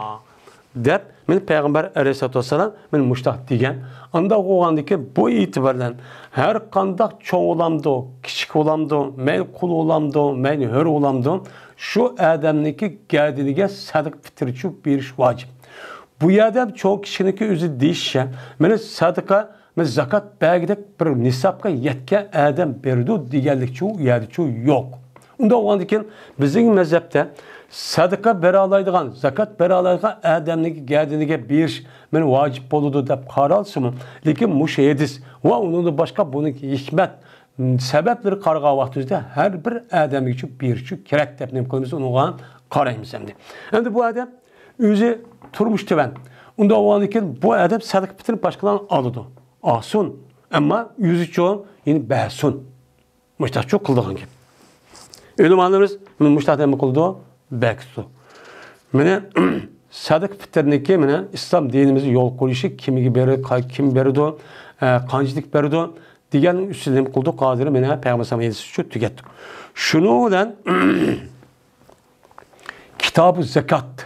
دەپ، مانا پەيغەمبەر ئەلەيھىسسالاتۇ ۋەسسالام مانا مۇشتاق دېگەن. ئانداق بولغاندىكىن بۇ ئېتىبار بىلەن ھەر قانداق چوڭ بولامدۇ، كىچىك بولامدۇ، مەيلى قۇل بولامدۇ، مەيلى ھۆر بولامدۇ، شۇ ئادەمنىڭكى گەدىنىگە سەدىقە پىتىرچۇ بېرىش ۋاجىپ. بۇ يەردە چوڭ كىچىكنىڭكى ئۆزى دېيىشىچە، مانا سەدىقە، مانا زاكات بەرگۈدەك بىر نىسابقا يەتكەن ئادەم بېرىدۇ دېگەنلىكچۇ، ئۇ يەردىچۇ يوق. ئۇنداق بولغاندىكىن بىزنىڭ مەزھەپتە سەدىقە بېرەلەيدىغان، زاكات بېرەلەيدىغان ئادەمنىڭكى گەدىنىگە بېرىش مانا ۋاجىپ بولىدۇ دەپ قارالسىمۇ، لېكىن مۇشۇ ھەدىس ۋە ئۇنىڭدىن باشقا بۇنىڭ ھېكمەت سەۋەبلىرى قارىغان ۋاقتىمىزدا ھەر بىر ئادەمگىچۇ بېرىشچۇ كېرەك دەپ نېمە قىلىمىز، ئۇنىڭغا قارايمىز ئەمدى. ئەمدى بۇ ئادەم ئۆزى تۇرمۇش تۆۋەن. ئۇنداق بولغاندىكىن بۇ ئادەم سەدىقە پىتىرنى باشقىلارغا ئالىدۇ. ئالسۇن. ئەمما ئۆزىچۇ يەنە بەرسۇن. مۇشتاقچۇ قىلىدىغان گەپ. ئۆلىمالىرىمىز مۇشتاق نېمە قىلىدۇ؟ بەرگۈزىدۇ. مانا سەدىقە پىتىرنىكى مانا ئىسلام دىنىمىزنىڭ يول قويۇشى، كىمگە بېرى-، قا-، كىم بېرىدۇ، ئە، قانچىلىك بېرىدۇ دېگەننىڭ ئۈستىدە نېمە قىلدۇق؟ ھازىر مانا پەيغەمبەر ئەلەيھىسسالام ھەدىسىچۇ تۈگەتتۇق. شۇنىڭ بىلەن كىتابۇ زاكات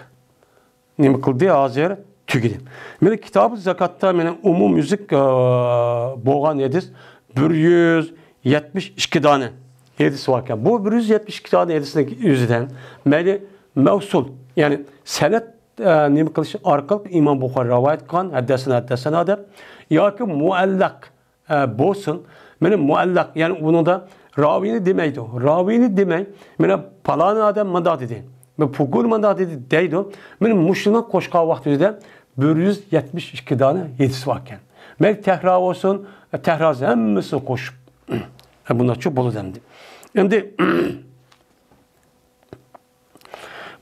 نېمە قىلدى؟ ھازىر تۈگىدى. مانا كىتابۇ زاكاتتا مانا ئومۇم يۈزلۈك، ئە، بولغان ھەدىس بىر يۈز يەتمىش ئىككى دانە ھەدىس باركەن. بۇ بىر يۈز يەتمىش ئىككى دانە ھەدىسنىڭ ئۆزىدىن مەيلى مەۋسۇل، يەنى سەنەد، ئە، نېمە قىلىش ئارقىلىق ئىمام بۇخارى رىۋايەت قىلغان، ھەددەسەنە، ھەددەسەنە دەپ، ياكى مۇئەللەق، ئە، بولسۇن. مانا مۇئەللەق، يەنى ئۇنىڭدا راۋىنى دېمەيدۇ. راۋىنى دېمەي، مانا پالان ئادەم مۇنداق دېدى، بۇ پۇقۇر مۇنداق دېدى دەيدۇ. مانا مۇشۇنى قوشقان ۋاقتىمىزدا بىر يۈز يەتمىش ئىككى دانە ھېدىسى باركەن. مەيلى تەھرا بولسۇن، تەھراسى ھەممىسىنى قوشۇپ. بۇنداقچە بولىدۇ ئەمدى. ئەمدى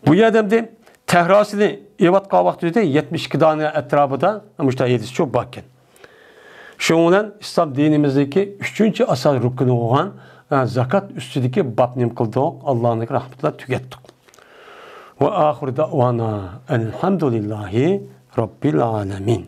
بۇ يەردە ئەمدى تەھراسىنى ئېلىۋاتقان ۋاقتىدا يەتمىش ئىككى دانە ئەتراپىدا مۇشۇنداق ھېدىسى چوپ باركەن. شۇنىڭ بىلەن ئىسلام دىنىمىزدىكى ئۈچىنچى ئاساس رۇكنى بولغان، ئە، زاكات ئۈستىدىكى بابنى نېمە قىلدۇق؟ ئاللانىڭ رەھمىتى بىلەن تۈگەتتۇق. ۋە ئاخىر دەۋانا ئەلھەمدۇلىللاھى رەببىل ئالەمىن.